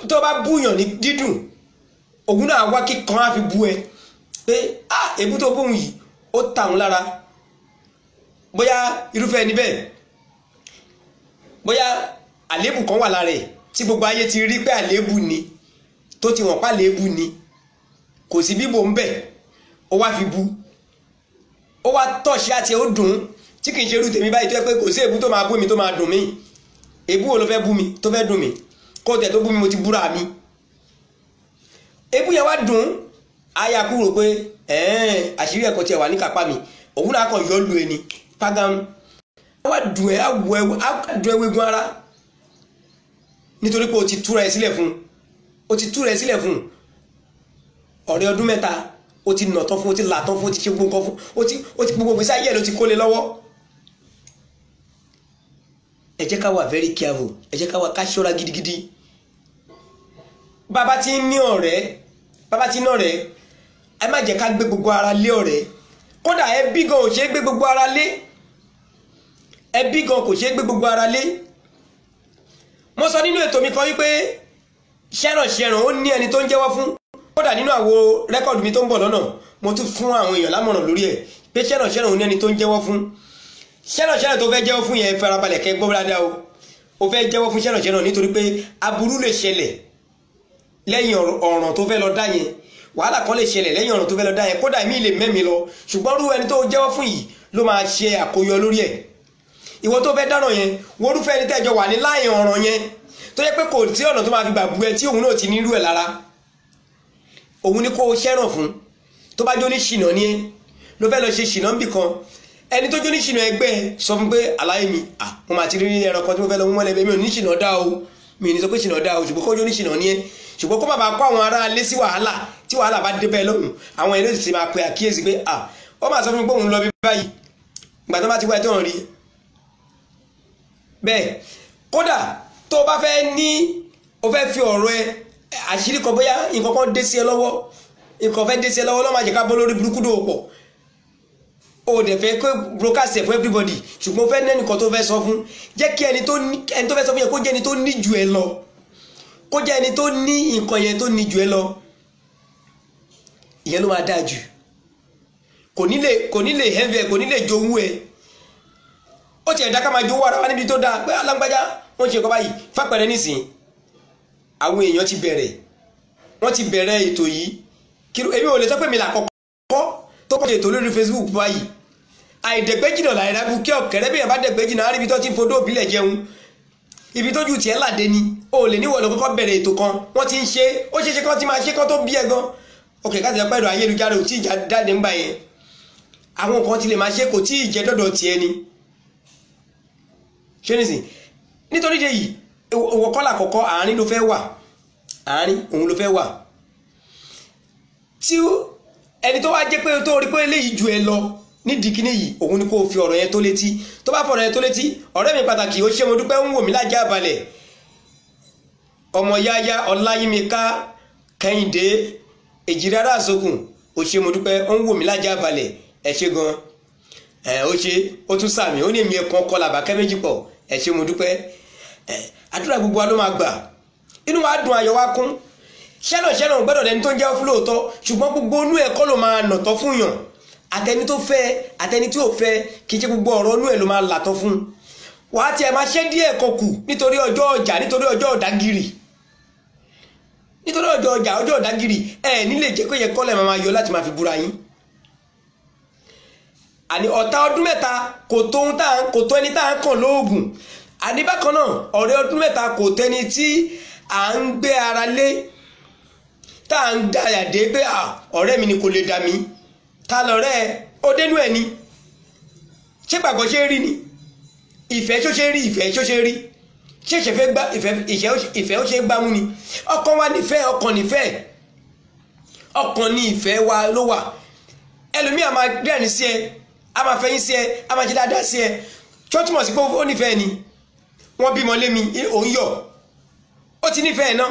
tó bá búyàn ní dídùn, òun náà wá kíkan á fi bú ẹ pé ah, èbú tó bóun yìí ó ta òun lára. Bóyá irúfẹ́ ẹni bẹ́ẹ̀, bóyá àléébù kan wà lára ẹ̀ tí gbogbo ayé ti rí pé àléébù ni, tó ti wọ̀n pa àléébù ni, kò sí bíbò ń bẹ̀, ó wá fi bu, ó wá tọ̀ṣí àti ó dùn ún, tí kì í ṣe irú tèmi báyìí tó yẹ pé kò sí èbú tó máa bú mi tó máa dùn mí. Èbú wo ló fẹ́ bú mi tó fẹ́ dùn mí? Kó tẹ̀ tó bú mi, mo ti búra mi. Èbú yẹn wá dùn ún, aya kúrò pé ẹ̀ẹ́n àṣírí ẹ̀kọ́ tiẹ̀ wà ní kápá mi, òun náà kàn yọ lu ẹni pagam, á wá dùn ẹ́, á wọ ẹ, á dùn ẹ wégun ara, nítorí pé o ti túra ẹ sílẹ̀ fún un, o ti túra ẹ sílẹ̀ fún un. Ọ̀rẹ́ ọdún mẹ́ta, o ti nà tán fún, o ti là tán fún, o ti ṣe gbogbo nǹkan fún, o ti gbogbo ìgbésí ayé ẹ ló ti kólé lọ́wọ́. Ẹ jẹ́ ká wà very careful, ẹ jẹ́ ká wà ká ṣọ́ra gidigidi. Bàbá tí ń ní ọ̀rẹ́, bàbá tí ń ní ọ̀rẹ́, ẹ má jẹ́ ká gbé gbogbo ara lé ọ̀rẹ́. Kódà ẹbí gan ò ṣeé gbé gbogbo ara lé, ẹbí gan kò ṣeé gbé gbogbo ara lé. Mo sọ nínú ètò mi kan wípé ṣẹ́ràn ṣẹ́ràn ó ní ẹni tó ń jẹ́wọ́ fún. Kódà nínú àwo record mi tó ń bọ̀ lọ́nà, mo tún fún àwọn èèyàn lámọ̀ràn lórí ẹ̀ pé ṣẹ́ràn ṣẹ́ràn ó ní ẹni tó ń jẹ́wọ́ fún. Ṣẹ́ràn ṣẹ́ràn tó fẹ́ jẹ́wọ́ fún yẹn, farabalẹ̀ kẹ́ gbọ́ dáadáa o. O fẹ́ jẹ́wọ́ fún ṣẹ́ràn ṣẹ́ràn nítorí pé aburú lè ṣẹlẹ̀ lẹ́yìn ọ̀ràn tó fẹ́ lọ dá yẹn, wàhálà kan lè ṣẹlẹ̀ lẹ́yìn ọ̀ràn tó fẹ́ lọ dá yẹn, kódà èmi lè mẹ́mi lọ. Ṣùgbọ́n rú ẹni tó jẹ́wọ́ fún yìí ló máa ṣe àkóyọ lórí ẹ̀. Ìwọ tó fẹ́ dáràn yẹn, worúfẹ́ ẹni tẹ́jọ wà ní láàyè ọ̀ràn yẹn, tó yẹ pé kò tí ọ̀nà tó máa fi gbà bu ẹ tí òun náà ti nírú ẹ̀ lára, òun ni kó o ṣẹ́ràn fún. Tó bá jó ní ṣìnà ni ẹ ló fẹ́ lọ ṣe ṣìnà níbì kan, ẹni tó jó ní ṣìnà ẹgbẹ́ ẹ, sọ fún pé àlàyé mi, à mo máa ti rí ẹran kan tí mo fẹ́ lọ mú mọ́lẹ̀, mi ò ní ṣìnà dá o, mi ò ní sọ pé ṣìnà dá o, ṣùgbọ́n kó jó ní ṣìnà ni ẹ. Ṣùgbọ́n kó má bàa kó àwọn ará ilé sí wàhálà, tí wàhálà bá dé bẹ́ẹ̀ lọ́hùn, àwọn èèyàn sì máa pe àkíyèsí pé à ó máa sọ fún mi pé òun lọ bí báyìí, ìgbà tó bá ti wá ẹ tó ń rí bẹ́ẹ̀. Kódà tó o bá fẹ́ ní o fẹ́ fi ọ̀rọ̀ ẹ àṣírí kan, bóyá nǹkan kan dé sí ẹ lọ́wọ́, nǹkan fẹ́ dé sí ẹ lọ́wọ́, lọ́mọ àjẹká bọ́ lórí burúkú dòwò pọ̀, o dẹ̀ fẹ́ kó broadcast ẹ̀ fún everybody, ṣùgbọ́n o fẹ́ nẹ́nìkan tó fẹ́ sọ fún, jẹ́ kí ẹni tó fẹ́ sọ fún yẹn kó jẹ́ ẹni tó ní jù ẹ lọ, kó jẹ́ ẹni tó ní nǹkan yẹn tó ní jù ẹ lọ, ìyẹn ló máa dáa jù. Kò ní lè heavy ẹ, kò ní lè jowú ẹ. Ó tiẹ̀ dá ká máa jowú ara wa níbi tó dáa pé alágbájá wọ́n ṣe nǹkan báyìí. Fàpẹẹrẹ nísìn, àwọn èèyàn ti bẹ̀rẹ̀, wọ́n ti bẹ̀rẹ̀ ètò yìí. Èmi ò lè sọ pé mi là kọ́kọ́ tó kọ́ ètò lórí Facebook báyìí. Àìdẹ̀gbẹ́jìnà làìrábù kí ọ̀kẹ́rẹ́ bí èèyàn bá dẹ̀gbẹ́jìnà á rí ibi tó ti ń fodó òbílẹ̀ jẹun, ibi tó ju tiẹ̀ làdé ni. O lè níwọ̀ lọ kọ́kọ́ bẹ̀rẹ̀ ètò kan, wọ́n ti ń ṣe, ó ṣeé ṣe kán ti máa ṣe kán tó bí ẹ gan. Ok, káàtì ẹ pẹ̀lú ayélujára ò tí ì jáde ńgbà yẹn, àwọn kan ti lè máa ṣe, kò tí ì jẹ́ dọ́dọ̀ tiẹ̀ ni. Ṣé nísìn nítorí dé yìí, òwò kọ́là kọ̀kọ́ àárín ló fẹ́ wà, àárín òun ló fẹ́ wà. Tí ẹni tó wá jẹ́ pé tó rí pé eléyìí ju ẹ lọ nídìí kíní yìí, òun ni kó fi ọ̀rọ̀ yẹn tó létí. Tó bá fọ̀rọ̀ yẹn tó létí, ọ̀rẹ́ mi pàtàkì, ó ṣe mo dúpẹ́, ń wò mí lájà balẹ̀, ọmọ yáyá Ọláyímíká Kẹ́hìndé Èjìrárá Àsokùn, ó ṣe mo dúpẹ́, ó ń wò mí lájà balẹ̀, ẹ ṣé gan. Ẹ ó ṣe, ó tún sàmì, ó ní èmi ẹ̀kan kọlà bàkẹ́ méjì pọ̀, ẹ ṣé mo dúpẹ́. Ẹ àdúrà gbogbo wa ló máa gbà, inú wa dùn, ayọ̀ wa kún. Ṣẹ́nà gbọ́dọ̀ lẹni tó ń jẹ́ fún lóòótọ́, ṣùgbọ́n gbogbo inú ẹ̀ kọ́ ló máa nàtọ́ fún yàn. Àtẹni tó fẹ́ àtẹni tí ò fẹ́, kì í ṣe gbogbo ọ̀rọ̀ inú ẹ̀ ló máa làtọ́ fún. Wàá tiẹ̀ máa ṣe díẹ̀ kan kù nítorí ọjọ́ ọjà, nítorí ọjọ́ ọ̀dágìrì, nítorí ọjọ́ ọjà, ọjọ́ ọ̀dágìrì, ẹ̀ nílé jẹ́ kó yẹ kọ́lẹ̀ máa yọ láti máa fi búra yín. Àní ọ̀tá ọdún mẹ́ta kò tó ohun tá kò tó ẹni tá à ń kàn lóògùn. Àní bákan náà, ọ̀rẹ́ ọdún mẹ́ta kò tẹni tí à ń gbé ara lé, tá à ń dayà dé pé ọ̀rẹ́ mi ni kò lè dà mí. Ta lọ̀rẹ́ ẹ, ó dénú ẹ̀ ni. Ṣé gbàgbọ́ ṣe rí ni? Ìfẹ́ ṣó ṣe rí, ìfẹ́ ṣó ṣe rí, ṣé ìfẹ́ ó ṣe gbámú ni? Ọkàn wa nífẹ̀ẹ́, ọkàn nífẹ̀ẹ́, ọkàn ní ìfẹ́ wa ló wà. Ẹlòmíì a máa dẹ́rìn sí ẹ, a máa fẹ́yìn sí ẹ, a máa ṣe dáadáa sí ẹ, tí ó túmọ̀ sí pé ó nífẹ̀ẹ́ ni. Wọ́n bímọ lé mi, òun yọ̀, ó ti nífẹ̀ẹ́ náà.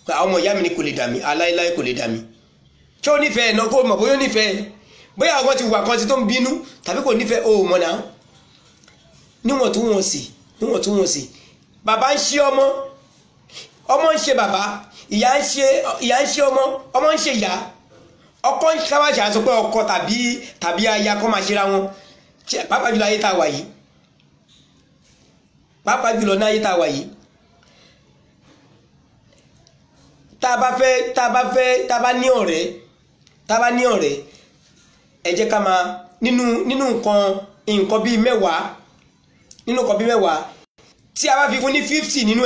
Àwọn ọmọ ìyá mi ni kò lè dà mí, aláìláì kò lè dà mí. Ṣé ó nífẹ̀ẹ́ náà? Kó mọ̀ bóyá ó nífẹ̀ẹ́, bóyá àwọn ti wà kan ti tó ń bínú tàbí kò nífẹ̀ẹ́, o mọ̀ náà. Níwọ̀ntúnwọ̀nsì, níwọ̀ntúnwọ̀nsì, bàbá ń ṣe ọmọ, ọmọ ń ṣe bàbá, ìyá ń ṣe ọmọ, ọmọ ń ṣe ìyá. Ọkọ ń káwáṣà sọ pé ọkọ tàbí aya kọ́ máa ṣera wọn, pàápàá jùlọ ayé tá a wà yìí, pàápàá jùlọ ní ayé tá a wà yìí. Tá a bá ní ọ̀rẹ́, tá a bá ní ọ̀rẹ́, ẹ jẹ́ ká máa nínú nǹkan bíi mẹ́wàá, nínú nǹkan bíi mẹ́wàá, tí a bá fi fún ní 50 nínú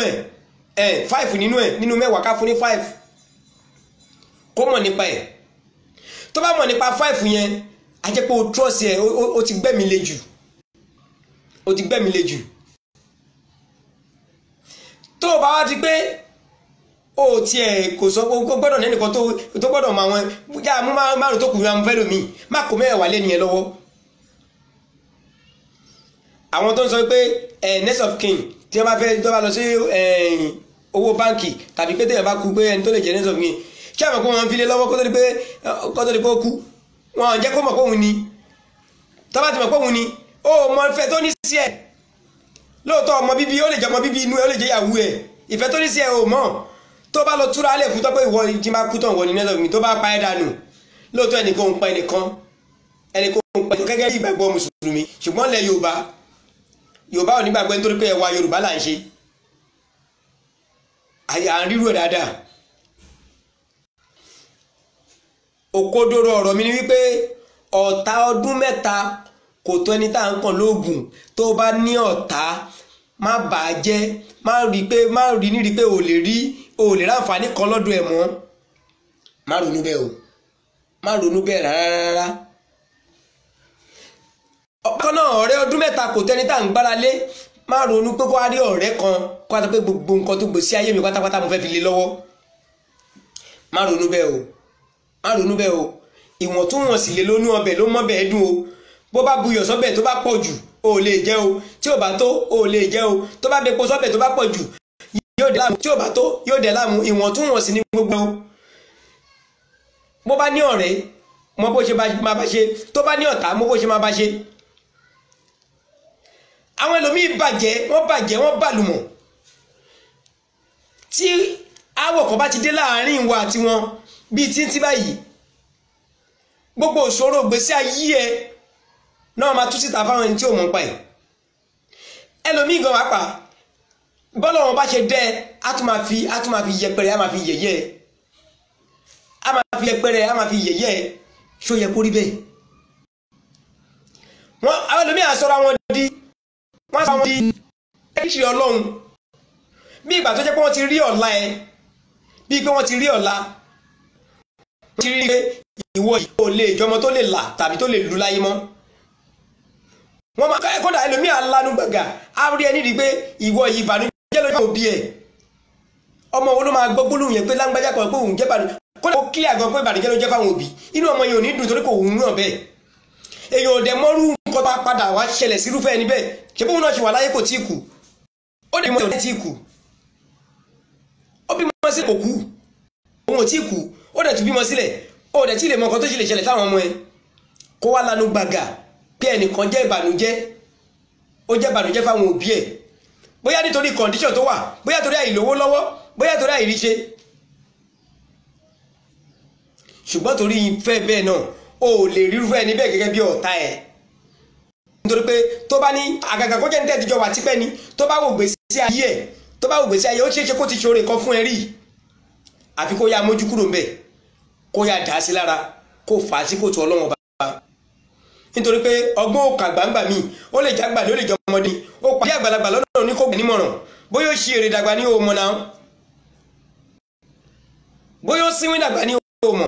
ẹ̀, 5 nínú ẹ̀, nínú mẹ́wàá ká fún ní 5, kó mọ̀ nípa ẹ̀. Tó bá mọ̀ nípa 5 yẹn, a jẹ́ pé o trust ẹ̀, o ti gbẹ́mi le jù, o ti gbẹ́mi le jù. Tó o bá wá di pé o tiẹ̀ kò sọ pé o gbọ́dọ̀ nẹ́nìkan tó gbọ́dọ̀ mọ àwọn yá mú márùn tó kù ní àwọn fẹ́ lómi, má kó mẹ́wàá lé nìyẹn lọ́wọ́. Àwọn tó ń sọ pé next of kin tí wọ́n bá fẹ́ tó bá lọ sí owó báǹkì tàbí pé téèyàn bá kú pé ẹni tó lè jẹ́ next of kin, ṣé àwọn kó wọn fi lé lọ́wọ́ kó tó di pé ó kú, wọn jẹ́ kó mọ̀ pé òun ni. Tó bá ti mọ̀ pé òun ni, ó mọ ìfẹ́ tó ní sí ẹ̀. Lóòótọ́ ọmọ bíbí, ó lè jẹ́ ọmọ bíbí inú ẹ̀, ó lè jẹ́ ìyàwó ẹ̀, ìfẹ́ tó ní sí ẹ̀ ò mọ̀. Tó bá lọ túra alẹ́ fún tọ́ pé ìwọ tí máa kú tán ìwọ ni next of kin, tó bá pa ẹ́ dànù, lóòótọ́ ẹnìkan ń pa ẹnìkan, ẹnìkan ń pa ẹnìkan gẹ́gẹ́ bí ìgbàgbọ́ mùsùlùmí. Ṣùgbọ́n lẹ̀ Yorùbá, Yorùbá ò ní gbàgbọ́ nítorí pé ẹwà Yorùbá là ń ṣe, à ń rírú ẹ̀ dáadáa. Òkodoro ọ̀rọ̀ mi ni wípé ọ̀tá ọdún mẹ́ta kò tó ẹni tá à ń kàn lóògùn. Tó bá ní ọ̀tá, má bà á jẹ́, má rí pé, má rí ní rí pé ò lè rí, ò lè ráǹfààní kan lọ́dọ̀ ẹ̀ mọ́. Má ronú bẹ́ẹ̀ o, má ronú bẹ́ẹ̀ rárá. Ọ̀kan náà, ọ̀rẹ́ ọdún mẹ́ta kò tẹ́ni tá à ń gbára lé. Má ronú pé kó wá rí ọ̀rẹ́ kan kó wá sọ pé gbogbo nǹkan tó gbèsè ayé mi pátápátá mo fẹ́ fi lé lọ́wọ́. Má ronú bẹ́ẹ̀ o, má ronú bẹ́ẹ̀ o. Ìwọ̀ntúnwọ̀nsì lè lónú ọbẹ̀ ló mọ́ bẹ́ẹ̀ dùn o. Bó bá buyọ̀ sọ́bẹ̀ tó bá pọ̀ jù, o ò lè jẹ o. Tí ò bá tó, o ò lè jẹ o. Tó bá depo sọ́bẹ̀ tó bá pọ̀ jù, yóò dẹ̀ láàmú. Tí ò bá tó, yóò dẹ̀ láàmú. Ìwọ̀ntúnwọ̀nsì ní gbogbo o. Bó bá ní ọ̀rẹ́, mọ bó ṣe máa bá ṣe. Tó bá ní ọ̀tá, mọ bó ṣe máa bá ṣe. Àwọn ẹlòmíì bàjẹ́, wọ́n bàjẹ́, wọ́n bàlùmọ̀. Tí aáwọ̀ kan bá ti dé láàárín ìwà àti wọn bíi títí báyìí, gbogbo ìṣòro ìgbésí ayé ẹ náà máa tú síta fáwọn ẹni tí ò mọ̀ nípa ẹ̀. Ẹlòmíì gan wàá pa bọ́lá wọn bá ṣe dẹ́, á tún máa fi á tún máa fi yẹpẹrẹ, á máa fi yẹ̀yẹ́, á máa fi yẹpẹrẹ, á máa fi yẹ̀yẹ́. Ṣó yẹ kó rí bẹ́ẹ̀? Wọ́n àwọn ẹlòmíì àsọ̀rọ̀ àwọn di, wọ́n sọ àwọn di ẹ̀kíṣì Ọlọ́run. Bí ìgbà tó jẹ́ pé wọ́n ti rí ọ̀la ẹ, bí pé wọ́n ti rí ọ̀la, wọ́n ti rí pé ìwọ yìí ò lè jọmọ tó lè là tàbí tó lè lù láyé mọ́. Wọ́n máa kódà ẹlòmíì alánú gbàgà á rí ẹni rí pé ìwọ yìí ìbànújẹ́ ló jẹ́ òbí ẹ̀. Ọmọ wo ló máa gbọ́ gbólóhùn yẹn pé lágbájá kan pé òun jẹ́ ìbànújẹ́? Kódà ó kílíà gan pé ìbànújẹ́ ló jẹ́ fáwọn òbí. Inú ọmọ yẹn ò ní dùn torí kò wù ú náà bẹ́ẹ̀. Èèyàn ò dẹ̀ mọ́rú nǹkan bá padà wá ṣẹlẹ̀ sírúfẹ́ ẹni bẹ́ẹ̀. Ṣé bóun náà ṣì wà láyé kò tíì kú? Ó dẹ̀ mọ́ ẹ̀ tí kú. Ó bímọ sílẹ̀ kò kú. Òun ò tí kú. Ó dẹ̀ tún bímọ sílẹ̀. Ó dẹ̀ tí lè mọ nǹkan tó ṣe lè ṣẹlẹ̀ sáwọn ọmọ ẹ. Kó wá lanu gbàgà pé ẹnìkan jẹ́ ìbànújẹ́. Ó jẹ́ ìbànújẹ́ fáwọn òbí ẹ̀. Bóyá nítorí condition tó wà, bóyá torí àìlówó lọ́wọ́, bóyá torí àìríṣe. Ṣùgbọ́n torí ìfẹ́ bẹ́ẹ̀ náà, o ò lè rírúfẹ́ ẹni bẹ́ẹ̀ gẹ́gẹ́ bí ọ̀tá ẹ̀. Nítorí pé tó bá ní àgàgà kó jẹ́ ní tẹ́tijọ́ wà tipẹ́ ni, tó bá wò gbèsè ayé ẹ̀, tó bá wò gbèsè ayé, ó ṣeé ṣe kó ti ṣoore kan fún ẹ rí. Àfi kó yá mójú kúrò ńbẹ̀, kó yá dà á sí lára, kó fà á sí kòtò Ọlọ́run ọba. Nítorí pé ọgbọ́n òkà gbàǹgbà mi, ó lè jágbà ní ó lè jọ ọmọdé, ó pàdé àgbàlagbà lọ́nà ní kò gbà nímọ̀ràn, bóyá ó ṣe èrè dàgbà ní òmò náà, bóyá ó sínwín dàgbà ní òmò,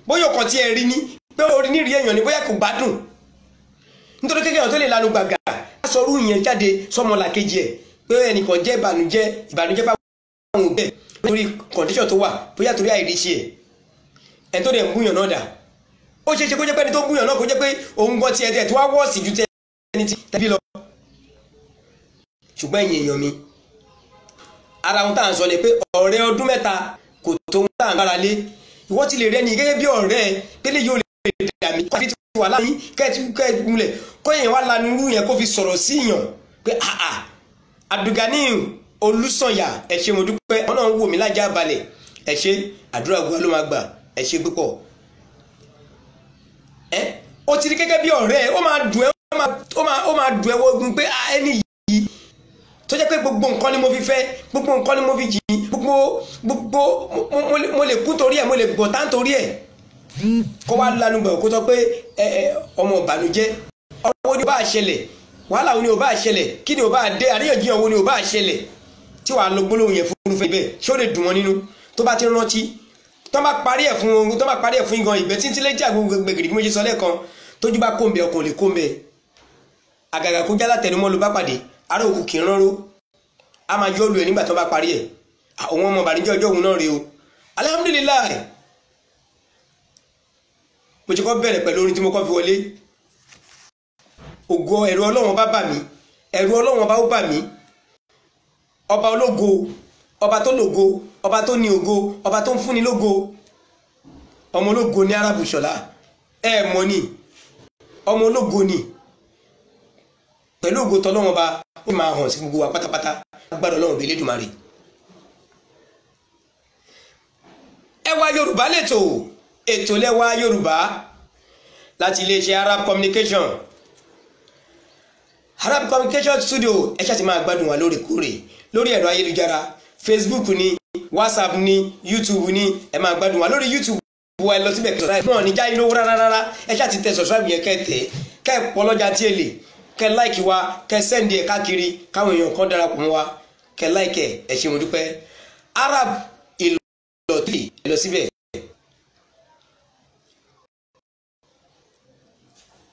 bóyá ọkàn tí ẹ rí ní pé orí ní rí èèyàn ní bóyá kò gbádùn. Nítorí kékeré tó lè lanu gbàgà sọrú yẹn jáde sọmọlàkejì ẹ pé ẹnìkan jẹ́ ìbànújẹ́, ìbànújẹ́ fáwọn òbí ẹ nítorí kọ̀ǹdíṣọ̀ tó wà, bóyá torí àìríṣe ẹ. Ẹni tó dẹ̀ ń búyàn náà dà, ó ṣeé ṣe kó jẹ́ pé ẹni tó ń búyàn náà kó jẹ́ pé òun gan tiẹ̀ tiẹ̀ tó wá wọ́ọ̀sì ju ẹni tí tẹ̀bí lọ. Ṣùgbọ́n ẹ̀yin èèyàn mi, ara ohun tá à ń sọ ni pé ọ̀rẹ́ ọdún mẹ́ta kò tó ohun tá à ń gbára lé. Ìwọ ti lè rẹ́ ni gẹ́gẹ́ bí ọ̀rẹ́ ẹ pélé yóò lè dà mí kó fi ti wà láyé kẹ́ẹ̀tì múlẹ̀ kó yẹn wá lanu irú yẹn kó fi sọ̀rọ̀ sí yàn pé àà Abdulgani Olùsànyà, ẹ ṣé mo dúpẹ́, wọn náà ń wò mí lájà balẹ̀, ẹ ṣé, àdúrà gbogbo ló máa gbà, ẹ ṣé púpọ̀. Ẹ ó ti rí gẹ́gẹ́ bí ọ̀rẹ́ ẹ, ó máa dùn ẹ́, ó máa dùn ẹ́ wọ́gun pé ẹni yìí tó jẹ́ pé gbogbo nǹkan ni mo fi fẹ́, gbogbo nǹkan ni mo fi jìn, gbogbo mo lè kú torí ẹ̀, mo lè gbọ̀n tá torí ẹ̀. Kó wá lanu bẹ̀ kó sọ pé ọmọ ìbànújẹ́, ọ̀rọ̀ wo ni ò bá ṣẹlẹ̀, wàhálà wo ni ò bá ṣẹlẹ̀, kí ni ò bá dé, àríyànjiyàn wo ni ò bá ṣẹlẹ̀, tí wàá lo gbólóhùn yẹn fún irúfẹ́ bẹ́ẹ̀, ṣé ó lè dùn wọn nínú? Tó bá ti rántí, tó bá parí ẹ̀ fún, tó bá parí ẹ̀ fún igan ìgbẹ́ títí lé jà gbogbo gbẹ̀gìrì bí mo ṣe sọ lẹ́ẹ̀kan, tójú bá kóńbẹ ọkàn lè kóńbẹ. Àgàgà kó jálá tẹnumọ́ ló bá pàdé, ará òkú kì í ránró, a máa yọ́ lu ẹ̀ nígbà tó bá parí ẹ̀. Àwọn ọmọ ìbànújẹ́ ọjọ́ òun náà rèé o. Alhamdulilayi, mo ti kọ́ bẹ̀rẹ̀ pẹ̀lú orin tí mo kọ́ fi wọlé. Ògo ẹ̀rù Ọlọ́run bá bà mí, ẹ̀rù Ọlọ́run bá ó bà mí. Ọba ológo, ọba tó lógo, ọba tó ní ògo, ọba tó ń fúnni lógo. Ọmọ ológo ní Arab Ìṣọ̀lá, ẹ mọ̀ ni, ọmọ ológo ni. Pẹ̀lú ògo tọ́lọ́run ọba, ó máa hàn sí gbogbo wa pátápátá, agbára Ọlọ́run bí Elédùmarè. Ẹwà Yorùbá lẹ́tọ̀, ètò lẹ́wà Yorùbá láti iléeṣẹ́ Arab Communication, Arab Communication Studio. Ẹ ṣáà ti máa gbádùn wa lóòrèkóòrè lórí ẹ̀rọ ayélujára, Facebook ni, WhatsApp ni, YouTube ni, ẹ máa gbádùn wa lórí YouTube wa. Ẹ lọ síbẹ̀ kẹ́ subscribe, wọn ò ní já inú rárá rárá. Ẹ ṣáà ti tẹ subscribe yẹn, kẹ́ tẹ̀, kẹ́ pọlọ́jà tí ẹ lè, kẹ́ like wa, kẹ́ send ẹ̀ káàkiri káwọn èèyàn kan darapọ̀ mọ́ wa, kẹ́ like ẹ̀. Ẹ ṣé mo dúpẹ́. Arab Ìlọ̀tì, ẹ lọ síbẹ̀.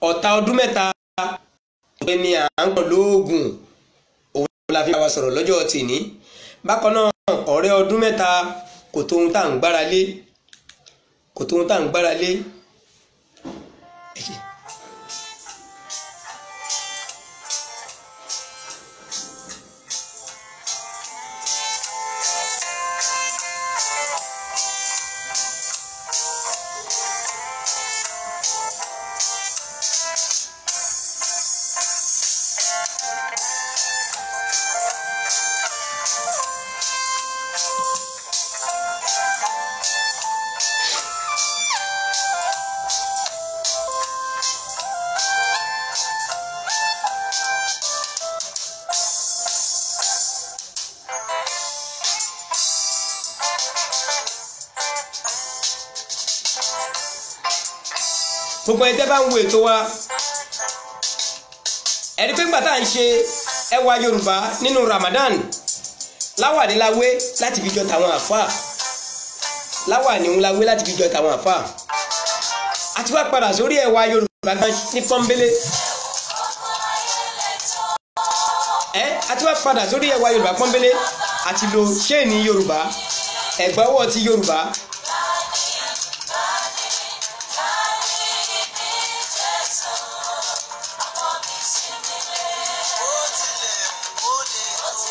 Ọ̀tá ọdún mẹ́ta ni à ń kàn lóògùn, òun la fi bá wa sọ̀rọ̀ lọ́jọ́ tìní. Bákan náà, ọ̀rẹ́ ọdún mẹ́ta kò tó ohun tá à ń gbára lé. Kò tó ohun tá à ń gbára lé. Gbogbo ẹni tẹ́ bá ń wo ètò wa, ẹni pé ńgbà tá à ń ṣe ẹwà Yorùbá nínú Ramadan, láwàní la wé láti fi jọ tàwọn àfáà, láwàní ń la wé láti fi jọ tàwọn àfáà. A ti wá padà sórí ẹwà Yorùbá gan ní pọ́nbélé. A ti wá padà sórí ẹwà Yorùbá pọ́nbélé, àti lo ṣéènì Yorùbá, ẹ̀gbà ọwọ́ ti Yorùbá.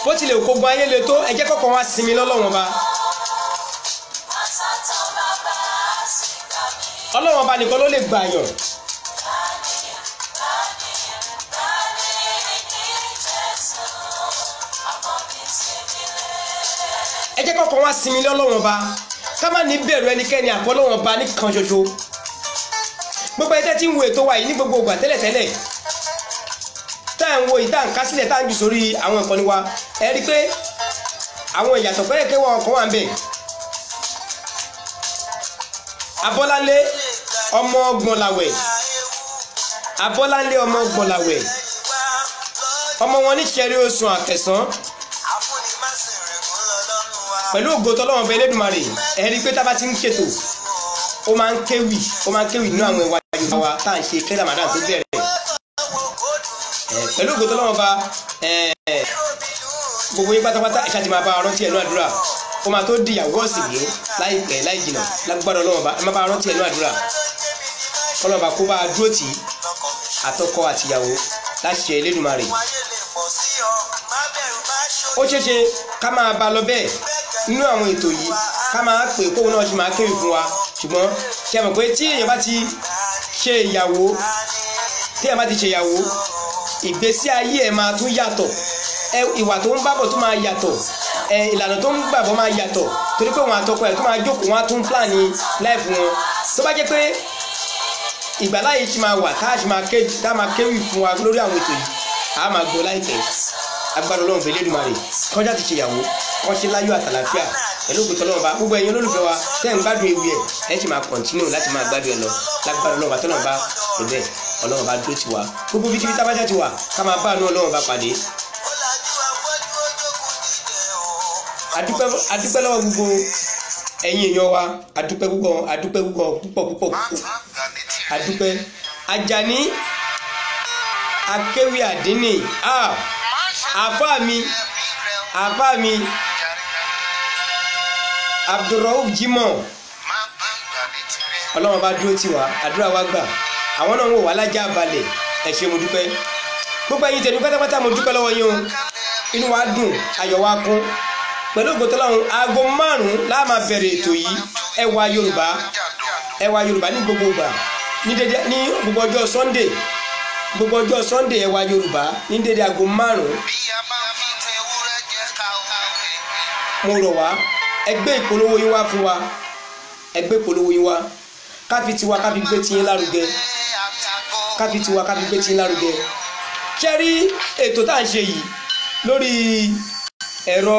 Bó tilẹ̀ kó gun ayé le tó, ẹ jẹ́ kọ́kọ́ wá sinmi lọ́lọ́wọ́n ba. Ọlọ́wọ́n ba nìkan ló lè gbà yàn. Ẹ jẹ́ kọ́kọ́ wá sinmi lọ́lọ́wọ́n ba, ká má ní bẹ̀rù ẹnikẹ́ni àfọlọ́wọ́n ba nìkan ṣoṣo. Gbogbo ẹ tẹ́ tí ń wo ètò wa yìí ní gbogbo ìgbà tẹ́lẹ̀tẹ́lẹ̀, tá à ń wo ìta nǹka sílẹ̀ tá à ń jù sórí àwọn ìkànnì wa, ẹ rí i pé àwọn ìyàtọ̀ pẹ́ẹ́kẹ́ wọn kan wà ń bẹ̀. Abọ́láńlé ọmọ ọgbọ̀n làwẹ̀, Abọ́láńlé ọmọ ọgbọ̀n làwẹ̀, ọmọ wọn ní sẹ́rí oṣù àkẹsàn pẹ̀lú ògo tọ́lọ́wọ́n bẹ Elédùmarè. Ẹ rí i pé tá a bá ti ń ṣètò, ó máa ń kéwì, ó máa ń kéwì nínú àwọn ìwà Yorùbá wa tá à ń ṣe kí Ramadan tó bẹ̀rẹ̀. Pẹ̀lú ògo tọ́lọ́wọ́n ba gbogbo yín pátápátá, ẹ̀ka ti máa bá rántí ẹnu àdúrà. Ó máa tó dìyàwó ọ̀sìn yìí láìpẹ́ láì jìnà lágbára Ọlọ́run ba, ẹ má bá rántí ẹnu àdúrà. Ọlọ́run ba kó bá a dúró tì í àtọkọ àtìyàwó láṣẹ Elédùmarè. Ó ṣeéṣe ká máa bá lọ bẹ́ẹ̀ nínú àwọn ètò yìí, ká máa pè kóun náà ṣe máa kéwì fún wa. Ṣùgbọ́n ṣe mọ̀ pé tí èèyàn bá ti ṣe ìyàwó, tí èèyàn bá ti ṣe ìyàwó, ìgbésí ayé ẹ̀ máa tún yàtọ̀, ìwà tó ń bábọ̀ tó máa yàtọ̀, ìlànà tó ń gbàbọ̀ máa yàtọ̀, torí pé wọn àtọkọ ẹ̀ tó máa jókòó, wọn á tún plan ní láìfù wọn. Tó bá jẹ́ pé ìgbàláyé ti máa wà tá a máa kéwì fún wa lórí àwọn ètò yìí, a máa gbọ́ láìpẹ́. Agbára Ọlọ́run bẹ Elédùmarè, kọjá ti ṣèyàwó, kọ́ ṣe láyọ̀ àtàlàfíà pẹ̀lú ògo tọ́lọ́run bá. Gbogbo ẹ̀yin olólùfẹ́ wa tẹ́ ń gbádùn ewì ẹ̀, ẹ̀ sì máa kọ̀ntínú láti máa gbádùn ẹ̀ lọ lágbára Ọlọ́run bá. Tọ́lọ́run bá ẹ̀bẹ̀ Ọlọ́run bá dúró ti wá, gbogbo bíkíbi tábàjá ti wà, ká máa bá àánú Ọlọ́run bá pàdé. Adúpẹ́ lọ́wọ́ gbogbo ẹ̀yin èèyàn wa, adúpẹ́ púpọ̀, adúpẹ́ púpọ̀ púpọ̀ púpọ̀, adúpẹ́. Àjàní Akéwì Àdínì, àfáà mi, àfáà mi Abdulrauf Jimoh, Ọlọ́run bá dúró tì wá, àdúrà wa gbà. Àwọn náà ń wò wá lájà balẹ̀, ẹ ṣé mo dúpẹ́. Gbogbo ẹ̀yin tẹ̀mí pátápátá, mo dúpẹ́ lọ́wọ́ yín o. Inú wa dùn, ayọ̀ wa kún. Pẹ̀lú ògo tọ́lọ́run, aago 5 la máa bẹ̀rẹ̀ ètò yìí, ẹwà Yorùbá, ẹwà Yorùbá ní gbogbo ìgbà, ní dédé ní gbogbo ọjọ́ Sunday, gbogbo ọjọ́ Sunday ẹwà Yorùbá ní dédé aago 5. Mo rọ̀ wá, ẹ gbé ìpolówó yín wá fún wa, ẹ gbé ìpolówó yín wá, ká fi tiwa ká fi gbé tiyín lárugẹ, ká fi tiwa ká fi gbé tiyín lárugẹ. Ṣé rí ètò tá à ń ṣe yìí lórí ẹ̀rọ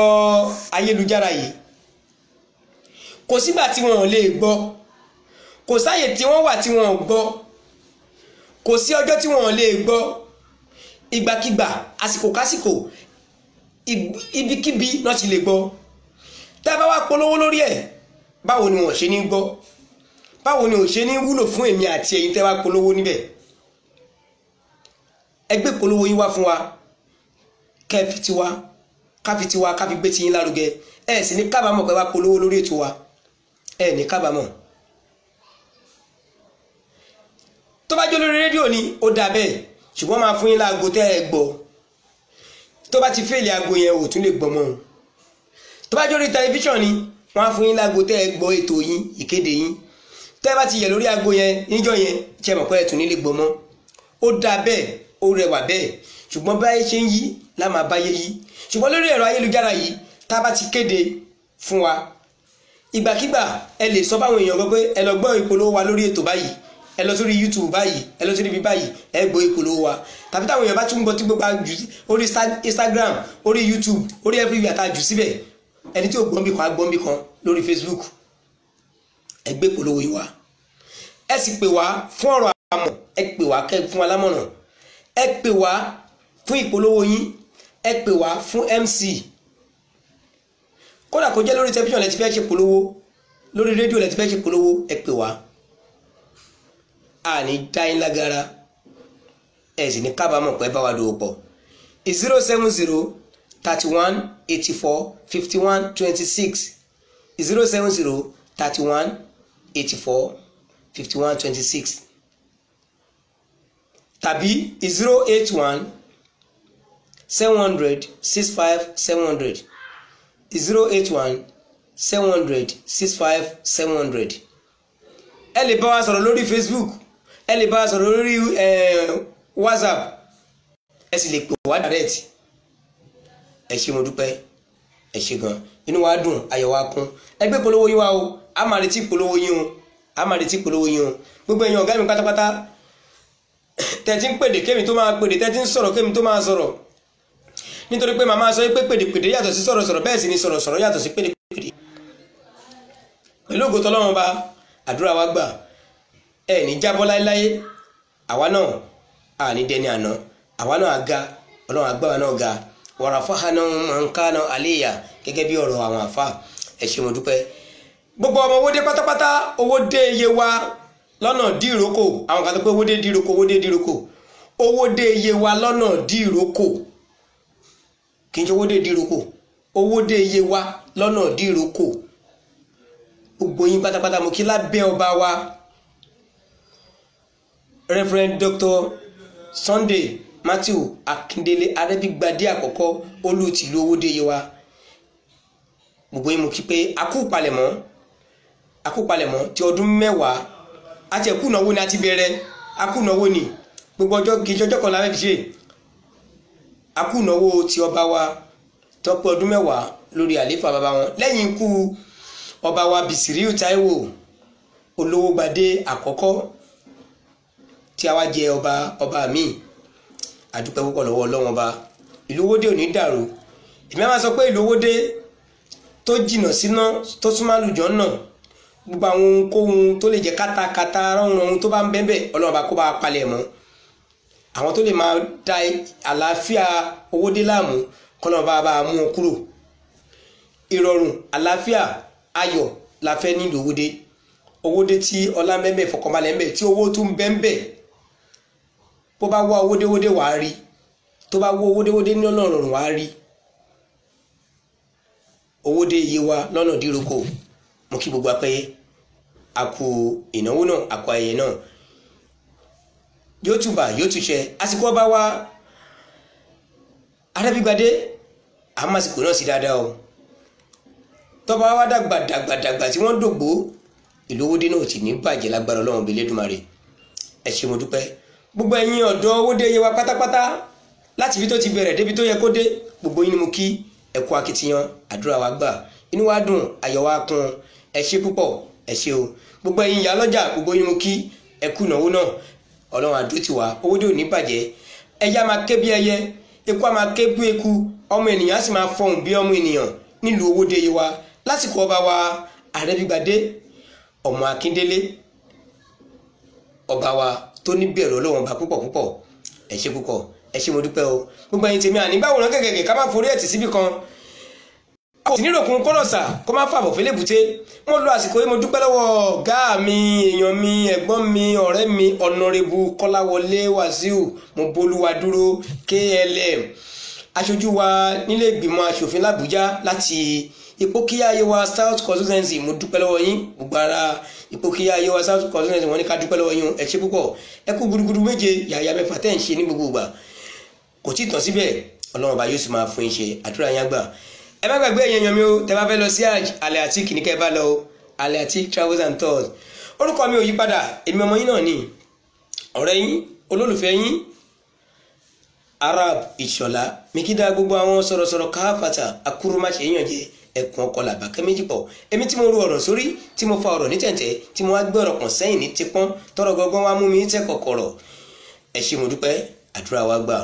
ayélujára yìí, kò sígbà tí wọn ò lè gbọ́, kò sáyè tí wọ́n wà tí wọn ò gbọ́, kò sí ọjọ́ tí wọn ò lè gbọ́. Ìgbàkigbà, àsìkò kásìkò, ibikíbi náà ti lè gbọ́. Tá a bá wá polówó lórí ẹ̀, báwo ni wọ́n ṣe ní gbọ́? Báwo ni ò ṣe ní wúlò fún èmi àti ẹ̀yin tẹ́ wá polówó níbẹ̀? Ẹ gbé polówó yín wá fún wa, kẹ́ fi tiwa, ká fi tiwa ká fi gbé tiyín lárugẹ. Ẹ sì ní kábàámọ̀ pé wá polówó lórí ètò wa, ẹ ní kábàámọ̀. Tó bá jẹ́ lórí rédíò ni ó dà bẹ́ẹ̀, ṣùgbọ́n máa fún yín láago tẹ́ ẹ gbọ́. Tó bá ti fèlè aago yẹn ò tún lè gbọ́ mọ́ o. Tó bá jẹ́ lórí tẹlifíṣàn ni wọ́n á fún yín láago tẹ́ ẹ gbọ́ ètò yín, ìkéde yín. Tẹ́ ẹ bá ti yẹ lórí aago yẹn níjọ́ yẹn, ṣe mọ̀ pé ẹ tún nílé gbọ́ mọ́. Ó dà bẹ́ẹ̀, ó rẹwà bẹ́ẹ̀, ṣùgbọ́n báyé ṣe ń yí la máa báyé yí. Ṣùgbọ́n lórí ẹ̀rọ ayélujára yìí, tá a bá ti kéde fún wa, ìgbàkigbà ẹ lè sọ fáwọn èèyàn pé ẹ lọ gbọ́ ìpolówó wa lórí ètò báyìí, ẹ lọ sórí YouTube báyìí, ẹ lọ sórí ibi báyìí, ẹ gbọ́ ìpolówó wa. Tàbí táwọn èèyàn bá tún gbọ́ tí gbogbo àjù orí Instagram, orí YouTube, orí everywhere tá a jù síbẹ̀, ẹni tí ò gbọ́n bí kan á gbọ́n bí kan lórí Facebook. Ẹ gbé ìpolówó yìí wá, ẹ sì pè wá fún ọ̀rọ̀ àmọ̀, ẹ pè wá kẹ́ fún wa lámọ̀ràn, ẹ pè wá fún ìpolówó yín, ẹ pè wá fún MC. Kódà kó jẹ́ lórí tẹlifíṣàn lẹ ti fẹ́ ṣe polówó, lórí rédíò lẹ ti fẹ́ ṣe polówó, ẹ pè wá. A ní dá yín lágara, ẹ sì ní kábàámọ̀ pé bá wa dòwò pọ̀. 070 31 84 51 26, 070 31 84 51 26, tàbí 081 700 65 700, 081 700 65 700. Ẹ lè bá wa sọ̀rọ̀ lórí Facebook, ẹ lè bá wa sọ̀rọ̀ lórí WhatsApp, ẹ sì lè pè wá direct. Ẹ ṣé, mo dúpẹ́, ẹ ṣé gan, inú wa dùn, ayọ̀ wa kún. Ẹ gbé polówó yín wá o, a máa retí polówó yín o, a máa retí polówó yín o. Gbogbo ẹ̀yin ọ̀gá mi pátápátá, tẹ́tí ń pèdè kémi tó máa pèdè, tẹ́tí ń sọ̀rọ̀ kémi tó máa sọ̀rọ̀, nítorí pé màmá sọ pé pèdèpèdè yàtọ̀ sí sọ̀rọ̀sọ̀rọ̀, bẹ́ẹ̀ sì ni sọ̀rọ̀sọ̀rọ̀ yàtọ̀ sí pèdèpèdè. Pẹ̀lú ògo t'Ọlọ́run bá, àdúrà wa gbà, ẹ ní jábọ́ láéláé, àwa náà à ní dẹni àná, àwa náà á ga, Ọlọ́run àgbà wa náà ga. Wàrà fáhánà mọ̀nkánà àléyà, gẹ́gẹ́ bí ọ̀rọ̀ àwọn àfa. Ẹ ṣé, mo dúpẹ́. Gbogbo ọmọ Owódé pátápátá, Owódé iye wa lọ́nà dìrókò, àwọn kan tó pé Owódé dìrókò, Owódé dìrókò, Owódé iye wa lọ́nà dìrókò, kì í ṣe Owódé dìrókò, Owódé iye wa lọ́nà dìrókò. Gbogbo yín pátápátá mo kí lábẹ́ ọba wa Reverend Dr. Sunday Matthew Akindele Arẹ́bígbadé àkọ́kọ́, olú tìlú Owódé iye wa. Gbogbo yín mo kí pé akú palẹ̀mọ́, akú palẹ̀mọ́ ti ọdún 10 àti ẹ̀kú ìnáwó ni a ti bẹ̀rẹ̀, akú ìnáwó ni gbogbo ọjọ́, kì í ṣe ọjọ́ kan la fẹ́ fi ṣe. Akú ìnáwó ti ọba wa tó pé ọdún 10 lórí àlééfà bàbá wọn lẹ́yìn ikú ọba wa Bisiriu Taiwo Olówógbadé àkọ́kọ́ tí a wá jẹ ọba ọba mi. Àdúpẹ́ púpọ̀ lọ́wọ́ Ọlọ́run ọba. Ìlú Owódé ò ní dàrú. Èmi á máa sọ pé ìlú Owódé tó jìnnà síná tó súnmọ́ àlùjọ náà, gbogbo àwọn ohunkóhun tó lè jẹ́ kátakátá rọrùn ohun tó bá ń bẹ́ẹ̀ Ọlọ́run ọba kó bá palẹ̀ mọ́. Àwọn tó lè máa da àlàáfíà Owódé láàmú, kọ́nà bá bá mú wọn kúrò. Ìrọ̀rùn, àlàáfíà, ayọ̀ la fẹ́ nílùú Owódé. Owódé tí ọlá ń bẹ́ẹ̀, fọkànbalẹ̀ ń bẹ, tí owó tún bẹ́ẹ̀ bẹ́ẹ̀. Bó bá wá Owódé Owódé wàá rí, tó bá wá Owódé Owódé ní ọ̀nà ọ̀rùn wàá rí. Owódé iye wa lọ́nà díroko, mo kí gbogbo apẹ́yẹ, àkú ìnáwó náà, àkú ayẹyẹ náà. Yóò túbà, yóò túṣẹ. Àsìkò ọba wa Arẹ́bígbadé, àmọ́ àsìkò náà sí dáadáa o. Tọ́ba wa dàgbà dàgbà dàgbà tí wọ́n dògbò, ìlú Owódé náà ti ní bàjẹ́ lágbára Ọlọ́run bíi Elédùmarè. Ẹ ṣé, mo dúpẹ́. Gbogbo ẹ̀yin ọ̀dọ́ Owódé yẹ wa pátápátá, láti ibi tó ti bẹ̀rẹ̀ débi tó yẹ kó dé, gbogbo yín ni mo kí. Ẹ kú akitiyan, àdúrà wa gbà, inú wa dùn, ayọ̀ wa kún. Ẹ ṣé púpọ̀, ẹ ṣé o. Gbogbo ẹ̀yin ìyá lọ́jà, gbogbo yín ni mo kí. Ẹ kú ìnáwó náà, Ọlọ́run àdó ti wá. Owódé ò ní bàjẹ́. Ẹyẹ á máa ké bí ẹyẹ, eku á máa ké bí eku, ọmọ ènìyàn á sì máa fọhùn bí ọmọ ènìyàn nílùú Owódé yìí wa lásìkò ọba wa Arẹ́bígbadé ọmọ Akíndélé, ọba wa tó ní bẹ̀rù Ọlọ́run ọba púpọ̀ púpọ̀. Ẹ ṣé púpọ̀, ẹ ṣé, mo dúpẹ́ o. Gbogbo ẹ̀yin tèmi, àní báwo rán kẹ̀kẹ́ ká má forí ẹ̀tì síbì kan, kò sí níròkun kọ́lọ̀sà kó má fàbọ̀ fẹ́lẹ́bùté. Mo lo àsìkò yìí, mo dúpẹ́ lọ́wọ́ ọ̀gá mi, èèyàn mi, ẹ̀gbọ́n mi, ọ̀rẹ́ mi, Ọ̀nàrẹ́bù Kọ́láwọlé Wàsíù Mobolúwadúró KLM, aṣojú wa nílé ìgbìmọ̀ aṣòfin làbújá láti Ìpókíyà Yewa South Constituency. Mo dúpẹ́ lọ́wọ́ yín, gbogbo ara Ìpòkìyà Yewa South Constituency wọ́n ní ká dúpẹ́ lọ́wọ́ yín, ẹ ṣé púpọ̀. Ẹ kú gudugudu méje yàyà mẹ́fà tẹ́ ń ṣe ní gbogbo ìgbà, kò tí ì tán síbẹ̀. Ọlọ́run ọba yóò sì máa fún yín ṣe, àdúrà yín á gbà. Ẹ má gbàgbé ẹ̀yin èèyàn mi o, tẹ́ bá fẹ́ lọ sí Alẹ́ Atik ní kẹ́ ẹ bá lọ o, Alẹ́ Atik Travels and Tours. Orúkọ mi ò yí padà, èmi ọmọ yín náà ni, ọ̀rẹ́ yín, olólùfẹ́ yín, Arab Ìṣọ̀lá Mikida. Gbogbo àwọn sọ̀rọ̀sọ̀rọ̀ káfàtà akúrúmáṣe yàn jẹ ẹkùn ọkọ làbákẹ́ méjì pọ̀. Èmi tí mo ru ọ̀rọ̀ sórí, tí mo fa ọ̀rọ̀ ní tẹ̀ǹtẹ̀, tí mo wá gbé ọ̀rọ̀ pọ̀n sẹ́yìn ní tipọ́n tọrọ gangan wá mú mi tẹ́ kọ̀kọ̀rọ̀. Ẹ ṣé, mo dúpẹ́, àdúrà wa gbà.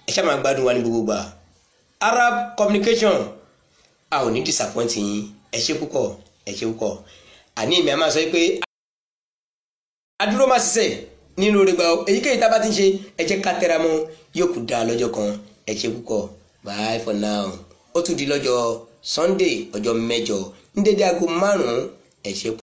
Ẹ ṣáà máa gbádùn wa ní gbogbo gbà. Arab Communication, a ò ní disappoint yín. Ẹ ṣé púpọ̀, ẹ ṣé púpọ̀. Àní èmi a máa sọ pé adúró má ṣiṣẹ́ nínú orí gba èyíkéyìí tá a bá ti ń ṣe, ẹ jẹ́ ká tẹra mọ́, yóò kú dáa lọ́jọ́ kan. Ẹ ṣé púpọ̀, bye for now. Ó tún di lọ́jọ́ Sunday, ọjọ́ 8 ní dédé aago 5. Ẹ ṣé.